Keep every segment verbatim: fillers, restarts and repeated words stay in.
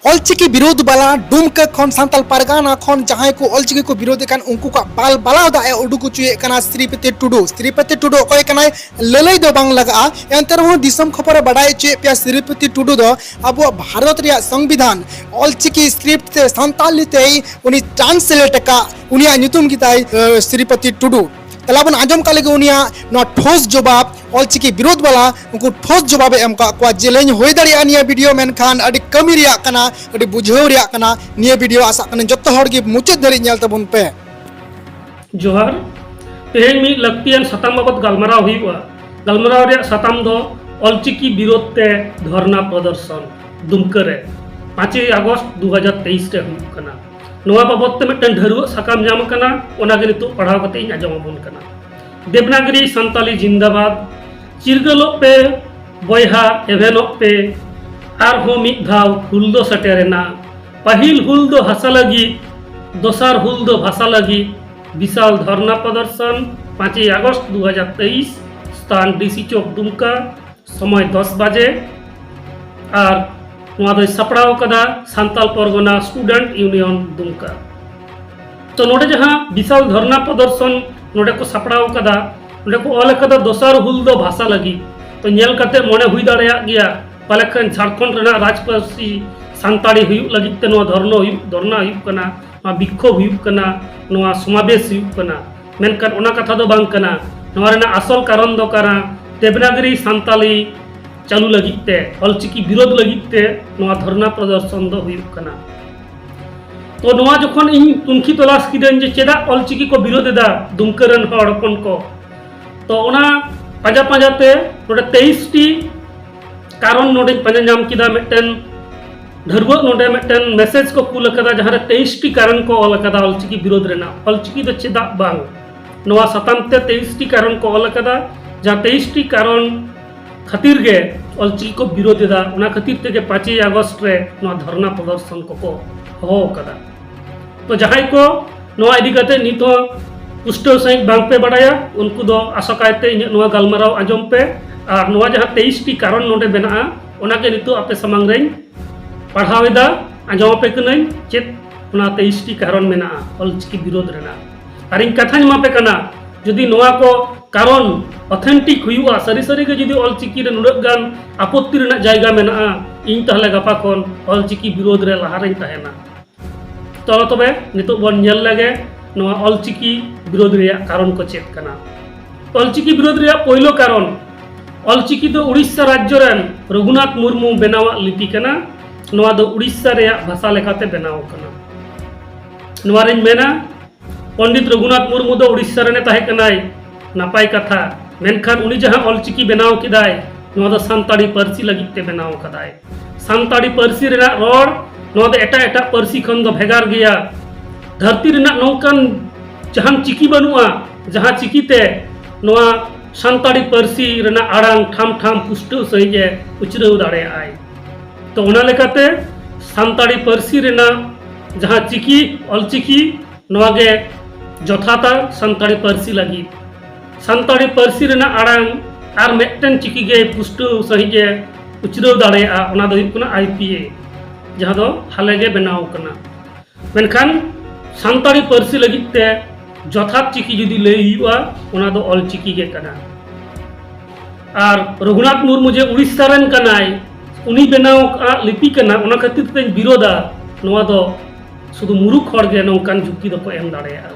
ᱚᱞᱪᱤᱠᱤ ᱵᱤᱨᱳᱫᱷ ᱵᱟᱞᱟ ᱰᱩᱢᱠᱟᱹ ᱠᱷᱚᱱ, ᱥᱟᱱᱛᱟᱲ ᱯᱟᱨᱜᱟᱱᱟ ᱠᱷᱚᱱ ᱡᱟᱦᱟᱸᱭ ᱠᱚ ᱚᱞᱪᱤᱠᱤ ᱠᱚ ᱵᱤᱨᱳᱫᱷ ᱠᱟᱱ, ᱩᱱᱠᱩ ᱠᱚᱣᱟᱜ ᱵᱟᱞ ᱵᱟᱞᱟᱣ ᱫᱟᱜ ᱮ ᱩᱰᱩᱠ ᱦᱚᱪᱚᱭᱮᱫ ᱠᱟᱱᱟ ᱥᱨᱤᱯᱚᱛᱤ ᱴᱩᱰᱩ᱾ ᱥᱨᱤᱯᱚᱛᱤ ᱴᱩᱰᱩ ᱚᱠᱚᱭ ᱠᱟᱱᱟᱭ ᱞᱟᱹᱞᱟᱹᱭ ᱫᱚ ᱵᱟᱝ ᱞᱟᱜᱟᱜᱼᱟ, ᱮᱱᱛᱮ ᱨᱮᱦᱚᱸ ᱫᱤᱥᱚᱢ ᱠᱷᱚᱵᱚᱨ ᱮ ᱵᱟᱰᱟᱭ ᱦᱚᱪᱚᱭᱮᱫ ᱯᱮᱭᱟ᱾ ᱥᱨᱤᱯᱚᱛᱤ ᱴᱩᱰᱩ ᱫᱚ ᱟᱵᱚᱣᱟᱜ ᱵᱷᱟᱨᱚᱛ ᱨᱮᱭᱟᱜ ᱥᱚᱝᱵᱤᱫᱷᱟᱱ ᱚᱞᱪᱤᱠᱤ ᱥᱠᱨᱤᱯᱴ ᱛᱮ ᱥᱟᱱᱛᱟᱞᱤ ᱛᱮᱭ ᱩᱱᱤ ᱴᱨᱟᱱᱥᱞᱮᱴ ᱟᱠᱟᱫ, ᱩᱱᱤᱭᱟᱜ ᱧᱩᱛᱩᱢ ᱜᱮᱛᱟᱭ ᱥᱨᱤᱯᱚᱛᱤ ᱴᱩᱰᱩ᱾ ᱛᱟᱦᱞᱮ ᱵᱚᱱ ᱟᱸᱡᱚᱢ ᱠᱟᱜ ᱞᱮᱜᱮ ᱩᱱᱤᱭᱟᱜ ᱱᱚᱣᱟ ᱴᱷᱳᱥ ᱡᱚᱵᱟᱵ᱾ ᱚᱞᱪᱤᱠᱤ ᱵᱤᱨᱳᱫᱷ ᱵᱟᱞᱟ ᱩᱱᱠᱩ ᱴᱷᱳᱥ ᱡᱚᱵᱟᱵ ᱮ ᱮᱢ ᱠᱟᱜ ᱠᱚᱣᱟ᱾ ᱡᱮᱞᱮᱧ ᱦᱩᱭ ᱫᱟᱲᱮᱭᱟᱜᱼᱟ ᱱᱤᱭᱟᱹ ᱵᱷᱤᱰᱤᱭᱳ, ᱢᱮᱱᱠᱷᱟᱱ ᱟᱹᱰᱤ ᱠᱟᱹᱢᱤ ᱨᱮᱭᱟᱜ ᱠᱟᱱᱟ, ᱟᱹᱰᱤ ᱵᱩᱡᱷᱟᱹᱣ ᱨᱮᱭᱟᱜ ᱠᱟᱱᱟ ᱱᱤᱭᱟᱹ ᱵᱷᱤᱰᱤᱭᱳ᱾ ᱟᱥᱟᱜ ᱠᱟᱱᱟ ᱡᱚᱛᱚ ᱦᱚᱲ ᱜᱮ ᱢᱩᱪᱟᱹᱫ ᱫᱷᱟᱹᱨᱤᱡ ᱧᱮᱞ ᱛᱟᱵᱚᱱ ᱯᱮ᱾ ᱡᱚᱦᱟᱨ᱾ ᱛᱮᱦᱮᱧ ᱢᱤᱫ ᱞᱟᱹᱠᱛᱤᱭᱟᱱ ᱥᱟᱛᱟᱢ ᱵᱟᱵᱚᱛ ᱜᱟᱞᱢᱟᱨᱟᱣ ᱦᱩᱭᱩᱜᱼᱟ᱾ ᱜᱟᱞᱢᱟᱨᱟᱣ ᱨᱮᱭᱟᱜ ᱥᱟᱛᱟᱢ ᱫᱚ ᱚᱞᱪᱤᱠᱤ ᱵᱤᱨᱳᱫᱷ ᱛᱮ ᱫᱷᱚᱨᱱᱟ ᱯᱨᱚᱫᱚᱨᱥᱚᱱ ᱫᱩᱢᱠᱟᱹ ᱨᱮ ᱯᱟᱸᱪᱮᱭ ᱟᱜᱚᱥᱴ ᱫᱩ ᱦᱟᱡᱟᱨ ᱛᱮᱭᱤᱥ ᱨᱮ ᱦᱩᱭᱩᱜ ᱠᱟᱱᱟ᱾ ᱱᱚᱣᱟ ᱵᱟᱵᱚᱛ ᱛᱮ ᱢᱤᱫᱴᱮᱱ ᱰᱷᱟᱹᱨᱣᱟᱹᱜ ᱥᱟᱠᱟᱢ ᱧᱟᱢ ᱟᱠᱟᱱᱟ, ᱚᱱᱟᱜᱮ ᱱᱤᱛᱚᱜ ᱯᱟᱲᱦᱟᱣ ᱠᱟᱛᱮ ᱤᱧ ᱟᱸᱡᱚᱢ ᱟᱵᱚᱱ ᱠᱟᱱᱟ᱾ ᱫᱮᱵᱽᱱᱟᱜᱽᱨᱤ ᱥᱟᱱᱛᱟᱞᱤ ᱡᱤᱱᱫᱟᱵᱟᱫᱽ᱾ ᱪᱤᱨᱜᱟᱹᱞᱚᱜ ᱯᱮ ᱵᱚᱭᱦᱟ, ᱮᱵᱷᱮᱱᱚᱜ ᱯᱮ, ᱟᱨᱦᱚᱸ ᱢᱤᱫ ᱫᱷᱟᱣ ᱦᱩᱞ ᱫᱚ ᱥᱮᱴᱮᱨᱮᱱᱟ᱾ ᱯᱟᱹᱦᱤᱞ ᱦᱩᱞ ᱫᱚ ᱦᱟᱥᱟ ᱞᱟᱹᱜᱤᱫ, ᱫᱚᱥᱟᱨ ᱦᱩᱞ ᱫᱚ ᱵᱷᱟᱥᱟ ᱞᱟᱹᱜᱤᱫ᱾ ᱵᱤᱥᱟᱞ ᱫᱷᱚᱨᱱᱟ ᱯᱨᱚᱫᱚᱨᱥᱚᱱ, ᱯᱟᱸᱪᱮᱭ ᱟᱜᱚᱥᱴ ᱫᱩ ᱦᱟᱡᱟᱨ ᱛᱮᱭᱤᱥ, ᱥᱛᱷᱟᱱ ᱰᱤᱥᱤ ᱪᱚᱠ ᱫᱩᱢᱠᱟ, ᱥᱚᱢᱚᱭ ᱫᱚᱥ ᱵᱟᱡᱮ᱾ ᱟᱨ ᱱᱚᱣᱟ ᱫᱚᱭ ᱥᱟᱯᱲᱟᱣ ᱠᱟᱫᱟ ᱥᱟᱱᱛᱟᱞ ᱯᱚᱨᱜᱚᱱᱟ ᱥᱴᱩᱰᱮᱱᱴ ᱤᱭᱩᱱᱤᱭᱚᱱ ᱫᱩᱢᱠᱟ᱾ ᱛᱚ ᱱᱚᱰᱮ ᱡᱟᱦᱟᱸ ᱵᱤᱥᱟᱞ ᱫᱷᱚᱨᱱᱟ ᱯᱨᱚᱫᱚᱨᱥᱚᱱ ᱱᱚᱰᱮ ᱠᱚ ᱥᱟᱯᱲᱟᱣ ᱠᱟᱫᱟ, ᱱᱚᱰᱮ ᱠᱚ ᱚᱞ ᱠᱟᱫᱟ ᱫᱚᱥᱟᱨ ᱦᱩᱞ ᱫᱚ ᱵᱷᱟᱥᱟ ᱞᱟᱹᱜᱤᱫ᱾ ᱛᱚ ᱧᱮᱞ ᱠᱟᱛᱮ ᱢᱚᱱᱮ ᱦᱩᱭ ᱫᱟᱲᱮᱭᱟᱜ ᱜᱮᱭᱟ ᱯᱟᱞᱮ ᱠᱷᱟᱱ ᱡᱷᱟᱲᱠᱷᱚᱸᱰ ᱨᱮᱱᱟᱜ ᱨᱟᱡᱽ ᱯᱟᱹᱨᱥᱤ ᱥᱟᱱᱛᱟᱲᱤ ᱦᱩᱭᱩᱜ ᱞᱟᱹᱜᱤᱫ ᱛᱮ ᱱᱚᱣᱟ ᱫᱷᱚᱨᱱᱟ ᱦᱩᱭᱩᱜ, ᱫᱷᱚᱨᱱᱟ ᱦᱩᱭᱩᱜ ᱠᱟᱱᱟ, ᱱᱚᱣᱟ ᱵᱤᱠᱠᱷᱳᱵ ᱦᱩᱭᱩᱜ ᱠᱟᱱᱟ, ᱱᱚᱣᱟ ᱥᱚᱢᱟᱵᱮᱥ ᱦᱩᱭᱩᱜ ᱠᱟᱱᱟ᱾ ᱢᱮᱱᱠᱷᱟᱱ ᱚᱱᱟ ᱠᱟᱛᱷᱟ ᱫᱚ ᱵᱟᱝ ᱠᱟᱱᱟ᱾ ᱱᱚᱣᱟ ᱨᱮᱱᱟᱜ ᱟᱥᱚᱞ ᱠᱟᱨᱚᱱ ᱫᱚ ᱠᱟᱱᱟ ᱫᱮᱵᱽᱱᱟᱜᱽᱨᱤ ᱥᱟᱱᱛᱟᱞᱤ ᱪᱟᱹᱞᱩ ᱞᱟᱹᱜᱤᱫ ᱛᱮ, ᱚᱞᱪᱤᱠᱤ ᱵᱤᱨᱳᱫᱷ ᱞᱟᱹᱜᱤᱫ ᱛᱮ ᱱᱚᱣᱟ ᱫᱷᱚᱨᱱᱟ ᱯᱨᱚᱫᱚᱨᱥᱚᱱ ᱫᱚ ᱦᱩᱭᱩᱜ ᱠᱟᱱᱟ᱾ ᱛᱚ ᱱᱚᱣᱟ ᱡᱚᱠᱷᱚᱱ ᱤᱧ ᱛᱩᱱᱠᱷᱤ ᱛᱚᱞᱟᱥ ᱠᱤᱫᱟᱹᱧ ᱡᱮ ᱪᱮᱫᱟᱜ ᱚᱞᱪᱤᱠᱤ ᱠᱚ ᱵᱤᱨᱳᱫᱷ ᱮᱫᱟ ᱫᱩᱢᱠᱟᱹ ᱨᱮᱱ ᱦᱚᱲ ᱦᱚᱯᱚᱱ ᱠᱚ, ᱛᱚ ᱚᱱᱟ ᱯᱟᱸᱡᱟ ᱯᱟᱸᱡᱟ ᱛᱮ ᱱᱚᱰᱮ ᱛᱮᱭᱤᱥ ᱴᱤ ᱠᱟᱨᱚᱱ ᱱᱚᱰᱮᱧ ᱯᱟᱸᱡᱟ ᱧᱟᱢ ᱠᱮᱫᱟ᱾ ᱢᱤᱫᱴᱮᱱ ᱰᱷᱟᱹᱨᱣᱟᱹᱜ ᱱᱚᱰᱮ ᱢᱤᱫᱴᱮᱱ ᱢᱮᱥᱮᱡᱽ ᱠᱚ ᱠᱩᱞ ᱟᱠᱟᱫᱟ, ᱡᱟᱦᱟᱸ ᱨᱮ ᱛᱮᱭᱤᱥ ᱴᱤ ᱠᱟᱨᱚᱱ ᱠᱚ ᱚᱞ ᱟᱠᱟᱫᱟ ᱚᱞᱪᱤᱠᱤ ᱵᱤᱨᱳᱫᱷ ᱨᱮᱱᱟᱜ, ᱚᱞᱪᱤᱠᱤ ᱫᱚ ᱪᱮᱫᱟᱜ ᱵᱟᱝ᱾ ᱱᱚᱣᱟ ᱥᱟᱛᱟᱢ ᱛᱮ ᱛᱮᱭᱤᱥ ᱴᱤ ᱠᱟᱨᱚᱱ ᱠᱚ ᱚᱞ ᱟᱠᱟᱫᱟ, ᱡᱟᱦᱟᱸ ᱛᱮᱭᱤᱥ ᱴᱤ ᱠᱟᱨᱚᱱ ᱠᱷᱟᱹᱛᱤᱨ ᱜᱮ ᱚᱞᱪᱤᱠᱤ ᱠᱚ ᱵᱤᱨᱳᱫᱷ ᱮᱫᱟ᱾ ᱚᱱᱟ ᱠᱷᱟᱹᱛᱤᱨ ᱛᱮᱜᱮ ᱯᱟᱸᱪᱮᱭ ᱟᱜᱚᱥᱴ ᱨᱮ ᱱᱚᱣᱟ ᱫᱷᱚᱨᱱᱟ ᱯᱨᱚᱫᱚᱨᱥᱚᱱ ᱠᱚᱠᱚ ᱦᱚᱦᱚ ᱟᱠᱟᱫᱟ᱾ ᱛᱚ ᱡᱟᱦᱟᱸᱭ ᱠᱚ ᱱᱚᱣᱟ ᱤᱫᱤ ᱠᱟᱛᱮ ᱱᱤᱛ ᱦᱚᱸ ᱯᱩᱥᱴᱟᱹᱣ ᱥᱟᱺᱦᱤᱡ ᱵᱟᱝ ᱯᱮ ᱵᱟᱲᱟᱭᱟ, ᱩᱱᱠᱩ ᱫᱚ ᱟᱥᱟ ᱠᱟᱭᱛᱮ ᱤᱧᱟᱹᱜ ᱱᱚᱣᱟ ᱜᱟᱞᱢᱟᱨᱟᱣ ᱟᱸᱡᱚᱢ ᱯᱮ᱾ ᱟᱨ ᱱᱚᱣᱟ ᱡᱟᱦᱟᱸ ᱛᱮᱭᱤᱥ ᱴᱤ ᱠᱟᱨᱚᱱ ᱱᱚᱰᱮ ᱢᱮᱱᱟᱜᱼᱟ, ᱚᱱᱟ ᱜᱮ ᱱᱤᱛᱚᱜ ᱟᱯᱮ ᱥᱟᱢᱟᱝ ᱨᱮᱧ ᱯᱟᱲᱦᱟᱣ ᱮᱫᱟ, ᱟᱸᱡᱚᱢ ᱟᱯᱮ ᱠᱟᱹᱱᱟᱹᱧ ᱪᱮᱫ ᱚᱱᱟ ᱛᱮᱭᱤᱥ ᱴᱤ ᱠᱟᱨᱚᱱ ᱢᱮᱱᱟᱜᱼᱟ ᱚᱞᱪᱤᱠᱤ ᱵᱤᱨᱳᱫᱷ ᱨᱮᱱᱟᱜ᱾ ᱟᱨᱤᱧ ᱠᱟᱛᱷᱟᱧ ᱮᱢᱟ ᱯᱮ ᱠᱟᱱᱟ, ᱡᱩᱫᱤ ᱱᱚᱣᱟ ᱠᱚ ᱠᱟᱨᱚᱱ ᱚᱛᱷᱮᱱᱴᱤᱠ ᱦᱩᱭᱩᱜᱼᱟ, ᱥᱟᱹᱨᱤ ᱥᱟᱹᱨᱤ ᱜᱮ ᱡᱩᱫᱤ ᱚᱞᱪᱤᱠᱤ ᱨᱮ ᱱᱩᱱᱟᱹᱜ ᱜᱟᱱ ᱟᱯᱚᱛᱛᱤ ᱨᱮᱱᱟᱜ ᱡᱟᱭᱜᱟ ᱢᱮᱱᱟᱜᱼᱟ, ᱤᱧ ᱛᱟᱦᱞᱮ ᱜᱟᱯᱟ ᱠᱷᱚᱱ ᱚᱞᱪᱤᱠᱤ ᱵᱤᱨᱳᱫᱷ ᱨᱮ ᱞᱟᱦᱟ ᱨᱮᱧ ᱛᱟᱦᱮᱱᱟ᱾ ᱪᱚᱞᱚ ᱛᱚᱵᱮ ᱱᱤᱛᱚᱜ ᱵᱚᱱ ᱧᱮᱞ ᱞᱮᱜᱮ ᱱᱚᱣᱟ ᱚᱞᱪᱤᱠᱤ ᱵᱤᱨᱳᱫᱷ ᱨᱮᱭᱟᱜ ᱠᱟᱨᱚᱱ ᱠᱚ ᱪᱮᱫ ᱠᱟᱱᱟ᱾ ᱚᱞᱪᱤᱠᱤ ᱵᱤᱨᱳᱫᱷ ᱨᱮᱭᱟᱜ ᱯᱳᱭᱞᱳ ᱠᱟᱨᱚᱱ, ᱚᱞᱪᱤᱠᱤ ᱫᱚ ᱩᱲᱤᱥᱥᱟ ᱨᱟᱡᱽᱡᱚ ᱨᱮᱱ ᱨᱚᱜᱷᱩᱱᱟᱛᱷ ᱢᱩᱨᱢᱩ ᱵᱮᱱᱟᱣᱟᱜ ᱞᱤᱯᱤ ᱠᱟᱱᱟ᱾ ᱱᱚᱣᱟ ᱫᱚ ᱩᱲᱤᱥᱥᱟ ᱨᱮᱭᱟᱜ ᱵᱷᱟᱥᱟ ᱞᱮᱠᱟᱛᱮ ᱵᱮᱱᱟᱣ ᱠᱟᱱᱟ᱾ ᱱᱚᱣᱟ ᱨᱤᱧ ᱢᱮᱱᱟ, ᱯᱚᱱᱰᱤᱛ ᱨᱚᱜᱷᱩᱱᱟᱛᱷ ᱢᱩᱨᱢᱩ ᱫᱚ ᱩᱲᱤᱥᱥᱟ ᱨᱮᱱᱮ ᱛᱟᱦᱮᱸ ᱠᱟᱱᱟᱭ, ᱱᱟᱯᱟᱭ ᱠᱟᱛᱷᱟ, ᱢᱮᱱᱠᱷᱟᱱ ᱩᱱᱤ ᱡᱟᱦᱟᱸ ᱚᱞᱪᱤᱠᱤ ᱵᱮᱱᱟᱣ ᱠᱮᱫᱟᱭ, ᱱᱚᱣᱟ ᱫᱚ ᱥᱟᱱᱛᱟᱲᱤ ᱯᱟᱹᱨᱥᱤ ᱞᱟᱹᱜᱤᱫ ᱛᱮ ᱵᱮᱱᱟᱣ ᱠᱟᱫᱟᱭ᱾ ᱥᱟᱱᱛᱟᱲᱤ ᱯᱟᱹᱨᱥᱤ ᱨᱮᱱᱟᱜ ᱨᱚᱲ, ᱱᱚᱣᱟ ᱫᱚ ᱮᱴᱟᱜ ᱮᱴᱟᱜ ᱯᱟᱹᱨᱥᱤ ᱠᱷᱚᱱ ᱫᱚ ᱵᱷᱮᱜᱟᱨ ᱜᱮᱭᱟ᱾ ᱫᱷᱟᱹᱨᱛᱤ ᱨᱮᱱᱟᱜ ᱱᱚᱝᱠᱟᱱ ᱡᱟᱦᱟᱱ ᱪᱤᱠᱤ ᱵᱟᱹᱱᱩᱜᱼᱟ, ᱡᱟᱦᱟᱸ ᱪᱤᱠᱤᱛᱮ ᱱᱚᱣᱟ ᱥᱟᱱᱛᱟᱲᱤ ᱯᱟᱹᱨᱥᱤ ᱨᱮᱱᱟᱜ ᱟᱲᱟᱝ ᱴᱷᱟᱢ ᱴᱷᱟᱢ ᱯᱩᱥᱴᱟᱹᱣ ᱥᱟᱺᱦᱤᱡ ᱮ ᱩᱪᱨᱟᱹᱣ ᱫᱟᱲᱮᱭᱟᱜᱼᱟᱭ᱾ ᱛᱚ, ᱚᱱᱟ ᱞᱮᱠᱟᱛᱮ ᱥᱟᱱᱛᱟᱲᱤ ᱯᱟᱹᱨᱥᱤ ᱨᱮᱱᱟᱜ ᱡᱟᱦᱟᱸ ᱪᱤᱠᱤ, ᱚᱞᱪᱤᱠᱤ, ᱱᱚᱣᱟ ᱜᱮ ᱡᱚᱛᱷᱟᱛᱟ ᱥᱟᱱᱛᱟᱲᱤ ᱯᱟᱹᱨᱥᱤ ᱞᱟᱹᱜᱤᱫ᱾ ᱥᱟᱱᱛᱟᱲᱤ ᱯᱟᱹᱨᱥᱤ ᱨᱮᱱᱟᱜ ᱟᱲᱟᱝ ᱟᱨ ᱢᱤᱫᱴᱮᱱ ᱪᱤᱠᱤ ᱜᱮ ᱯᱩᱥᱴᱟᱹᱣ ᱥᱟᱺᱦᱤᱡ ᱮ ᱩᱪᱨᱟᱹᱣ ᱫᱟᱲᱮᱭᱟᱜᱼᱟ, ᱚᱱᱟ ᱫᱚ ᱦᱩᱭᱩᱜ ᱠᱟᱱᱟ ᱟᱭ ᱯᱤ ᱮ, ᱡᱟᱦᱟᱸ ᱫᱚ ᱦᱟᱞᱮ ᱜᱮ ᱵᱮᱱᱟᱣ ᱠᱟᱱᱟ᱾ ᱢᱮᱱᱠᱷᱟᱱ ᱥᱟᱱᱛᱟᱲᱤ ᱯᱟᱹᱨᱥᱤ ᱞᱟᱹᱜᱤᱫ ᱛᱮ ᱡᱚᱛᱷᱟᱛ ᱪᱤᱠᱤ ᱡᱩᱫᱤ ᱞᱟᱹᱭ ᱦᱩᱭᱩᱜᱼᱟ, ᱚᱱᱟ ᱫᱚ ᱚᱞ ᱪᱤᱠᱤ ᱜᱮ ᱠᱟᱱᱟ᱾ ᱟᱨ ᱨᱚᱜᱷᱩᱱᱟᱛᱷ ᱢᱩᱨᱢᱩ ᱡᱮ ᱩᱲᱤᱥᱥᱟ ᱨᱮᱱ ᱠᱟᱱᱟᱭ, ᱩᱱᱤ ᱵᱮᱱᱟᱣ ᱟᱠᱟᱫ ᱞᱤᱯᱤ ᱠᱟᱱᱟ, ᱚᱱᱟ ᱠᱷᱟᱹᱛᱤᱨ ᱛᱮᱧ ᱵᱤᱨᱳᱫᱟ, ᱱᱚᱣᱟ ᱫᱚ ᱥᱩᱫᱷᱩ ᱢᱩᱨᱩᱠᱷ ᱦᱚᱲ ᱜᱮ ᱱᱚᱝᱠᱟᱱ ᱡᱩᱠᱛᱤ ᱫᱚᱠᱚ ᱮᱢ ᱫᱟᱲᱮᱭᱟᱜᱼᱟ᱾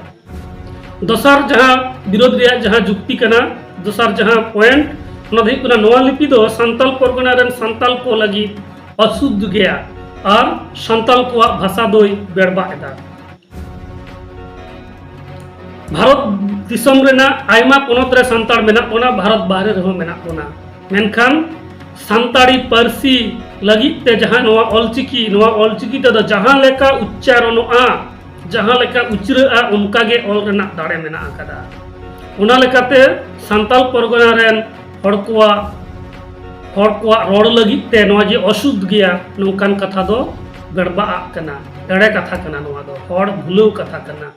ᱫᱚᱥᱟᱨ ᱡᱟᱦᱟᱸ ᱵᱤᱨᱳᱫᱷ ᱨᱮᱭᱟᱜ ᱡᱟᱦᱟᱸ ᱡᱩᱠᱛᱤ ᱠᱟᱱᱟ, ᱫᱚᱥᱟᱨ ᱡᱟᱦᱟᱸ ᱯᱚᱭᱮᱱᱴ, ᱚᱱᱟ ᱫᱚ ᱦᱩᱭᱩᱜ ᱠᱟᱱᱟ, ᱱᱚᱣᱟ ᱞᱤᱯᱤ ᱫᱚ ᱥᱟᱱᱛᱟᱞ ᱯᱚᱨᱜᱚᱱᱟ ᱨᱮᱱ ᱥᱟᱱᱛᱟᱞ ᱠᱚ ᱞᱟᱹᱜᱤᱫ ᱚᱥᱩᱫᱷ ᱜᱮᱭᱟ ᱟᱨ ᱥᱟᱱᱛᱟᱞ ᱠᱚᱣᱟᱜ ᱵᱷᱟᱥᱟ ᱫᱚᱭ ᱵᱮᱲᱵᱟᱜ ᱮᱫᱟ᱾ ᱵᱷᱟᱨᱚᱛ ᱫᱤᱥᱚᱢ ᱨᱮᱱᱟᱜ ᱟᱭᱢᱟ ᱯᱚᱱᱚᱛ ᱨᱮ ᱥᱟᱱᱛᱟᱲ ᱢᱮᱱᱟᱜ ᱵᱚᱱᱟ, ᱵᱷᱟᱨᱚᱛ ᱵᱟᱦᱨᱮ ᱨᱮᱦᱚᱸ ᱢᱮᱱᱟᱜ ᱵᱚᱱᱟ, ᱢᱮᱱᱠᱷᱟᱱ ᱥᱟᱱᱛᱟᱲᱤ ᱯᱟᱹᱨᱥᱤ ᱞᱟᱹᱜᱤᱫ ᱛᱮ ᱡᱟᱦᱟᱸ ᱱᱚᱣᱟ ᱚᱞᱪᱤᱠᱤ, ᱱᱚᱣᱟ ᱚᱞᱪᱤᱠᱤ ᱛᱮᱫᱚ ᱡᱟᱦᱟᱸ ᱞᱮᱠᱟ ᱩᱪᱪᱟᱨᱚᱱᱚᱜᱼᱟ, ᱡᱟᱦᱟᱸ ᱞᱮᱠᱟ ᱩᱪᱨᱟᱹᱜᱼᱟ, ᱚᱱᱠᱟ ᱜᱮ ᱚᱞ ᱨᱮᱱᱟᱜ ᱫᱟᱲᱮ ᱢᱮᱱᱟᱜ ᱟᱠᱟᱫᱟ᱾ ᱚᱱᱟ ᱞᱮᱠᱟᱛᱮ ᱥᱟᱱᱛᱟᱞ ᱯᱚᱨᱜᱚᱱᱟ ᱨᱮᱱ ᱦᱚᱲ ᱠᱚᱣᱟᱜ, ᱦᱚᱲ ᱠᱚᱣᱟᱜ ᱨᱚᱲ ᱞᱟᱹᱜᱤᱫ ᱛᱮ ᱱᱚᱣᱟ ᱡᱮ ᱚᱥᱩᱫᱷ ᱜᱮᱭᱟ, ᱱᱚᱝᱠᱟᱱ ᱠᱟᱛᱷᱟ ᱫᱚ ᱵᱮᱲᱵᱟᱜ ᱟᱜ ᱠᱟᱱᱟ, ᱮᱲᱮ ᱠᱟᱛᱷᱟ ᱠᱟᱱᱟ, ᱱᱚᱣᱟ ᱫᱚ ᱦᱚᱲ ᱵᱷᱩᱞᱟᱹᱣ ᱠᱟᱛᱷᱟ ᱠᱟᱱᱟ,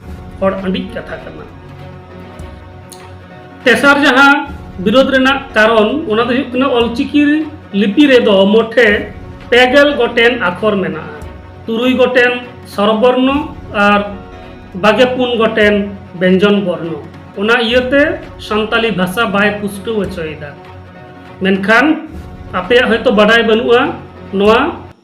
ᱦᱚᱲ ᱟᱹᱰᱤᱡ ᱠᱟᱛᱷᱟ ᱠᱟᱱᱟ᱾ ᱛᱮᱥᱟᱨ ᱡᱟᱦᱟᱸ ᱵᱤᱨᱳᱫᱷ ᱨᱮᱱᱟᱜ ᱠᱟᱨᱚᱱ, ᱚᱱᱟ ᱫᱚ ᱦᱩᱭᱩᱜ ᱠᱟᱱᱟ, ᱚᱞᱪᱤᱠᱤ ᱞᱤᱯᱤ ᱨᱮᱫᱚ ᱢᱚᱴᱷᱮ ᱯᱮ ᱜᱮᱞ ᱜᱚᱴᱮᱱ ᱟᱠᱷᱚᱨ ᱢᱮᱱᱟᱜᱼᱟ, ᱛᱩᱨᱩᱭ ᱜᱚᱴᱮᱱ ᱥᱚᱨᱚᱵᱚᱨᱱᱚ ᱟᱨ ᱵᱟᱜᱮ ᱯᱩᱱ ᱜᱚᱴᱮᱱ ᱵᱮᱧᱡᱚᱱ ᱵᱚᱨᱱᱚ᱾ ᱚᱱᱟ ᱤᱭᱟᱹᱛᱮ ᱥᱟᱱᱛᱟᱞᱤ ᱵᱷᱟᱥᱟ ᱵᱟᱭ ᱯᱩᱥᱴᱟᱹᱣ ᱦᱚᱪᱚᱭᱮᱫᱟ᱾ ᱢᱮᱱᱠᱷᱟᱱ ᱟᱯᱮᱭᱟᱜ ᱦᱚᱭᱛᱳ ᱵᱟᱰᱟᱭ ᱵᱟᱹᱱᱩᱜᱼᱟ, ᱱᱚᱣᱟ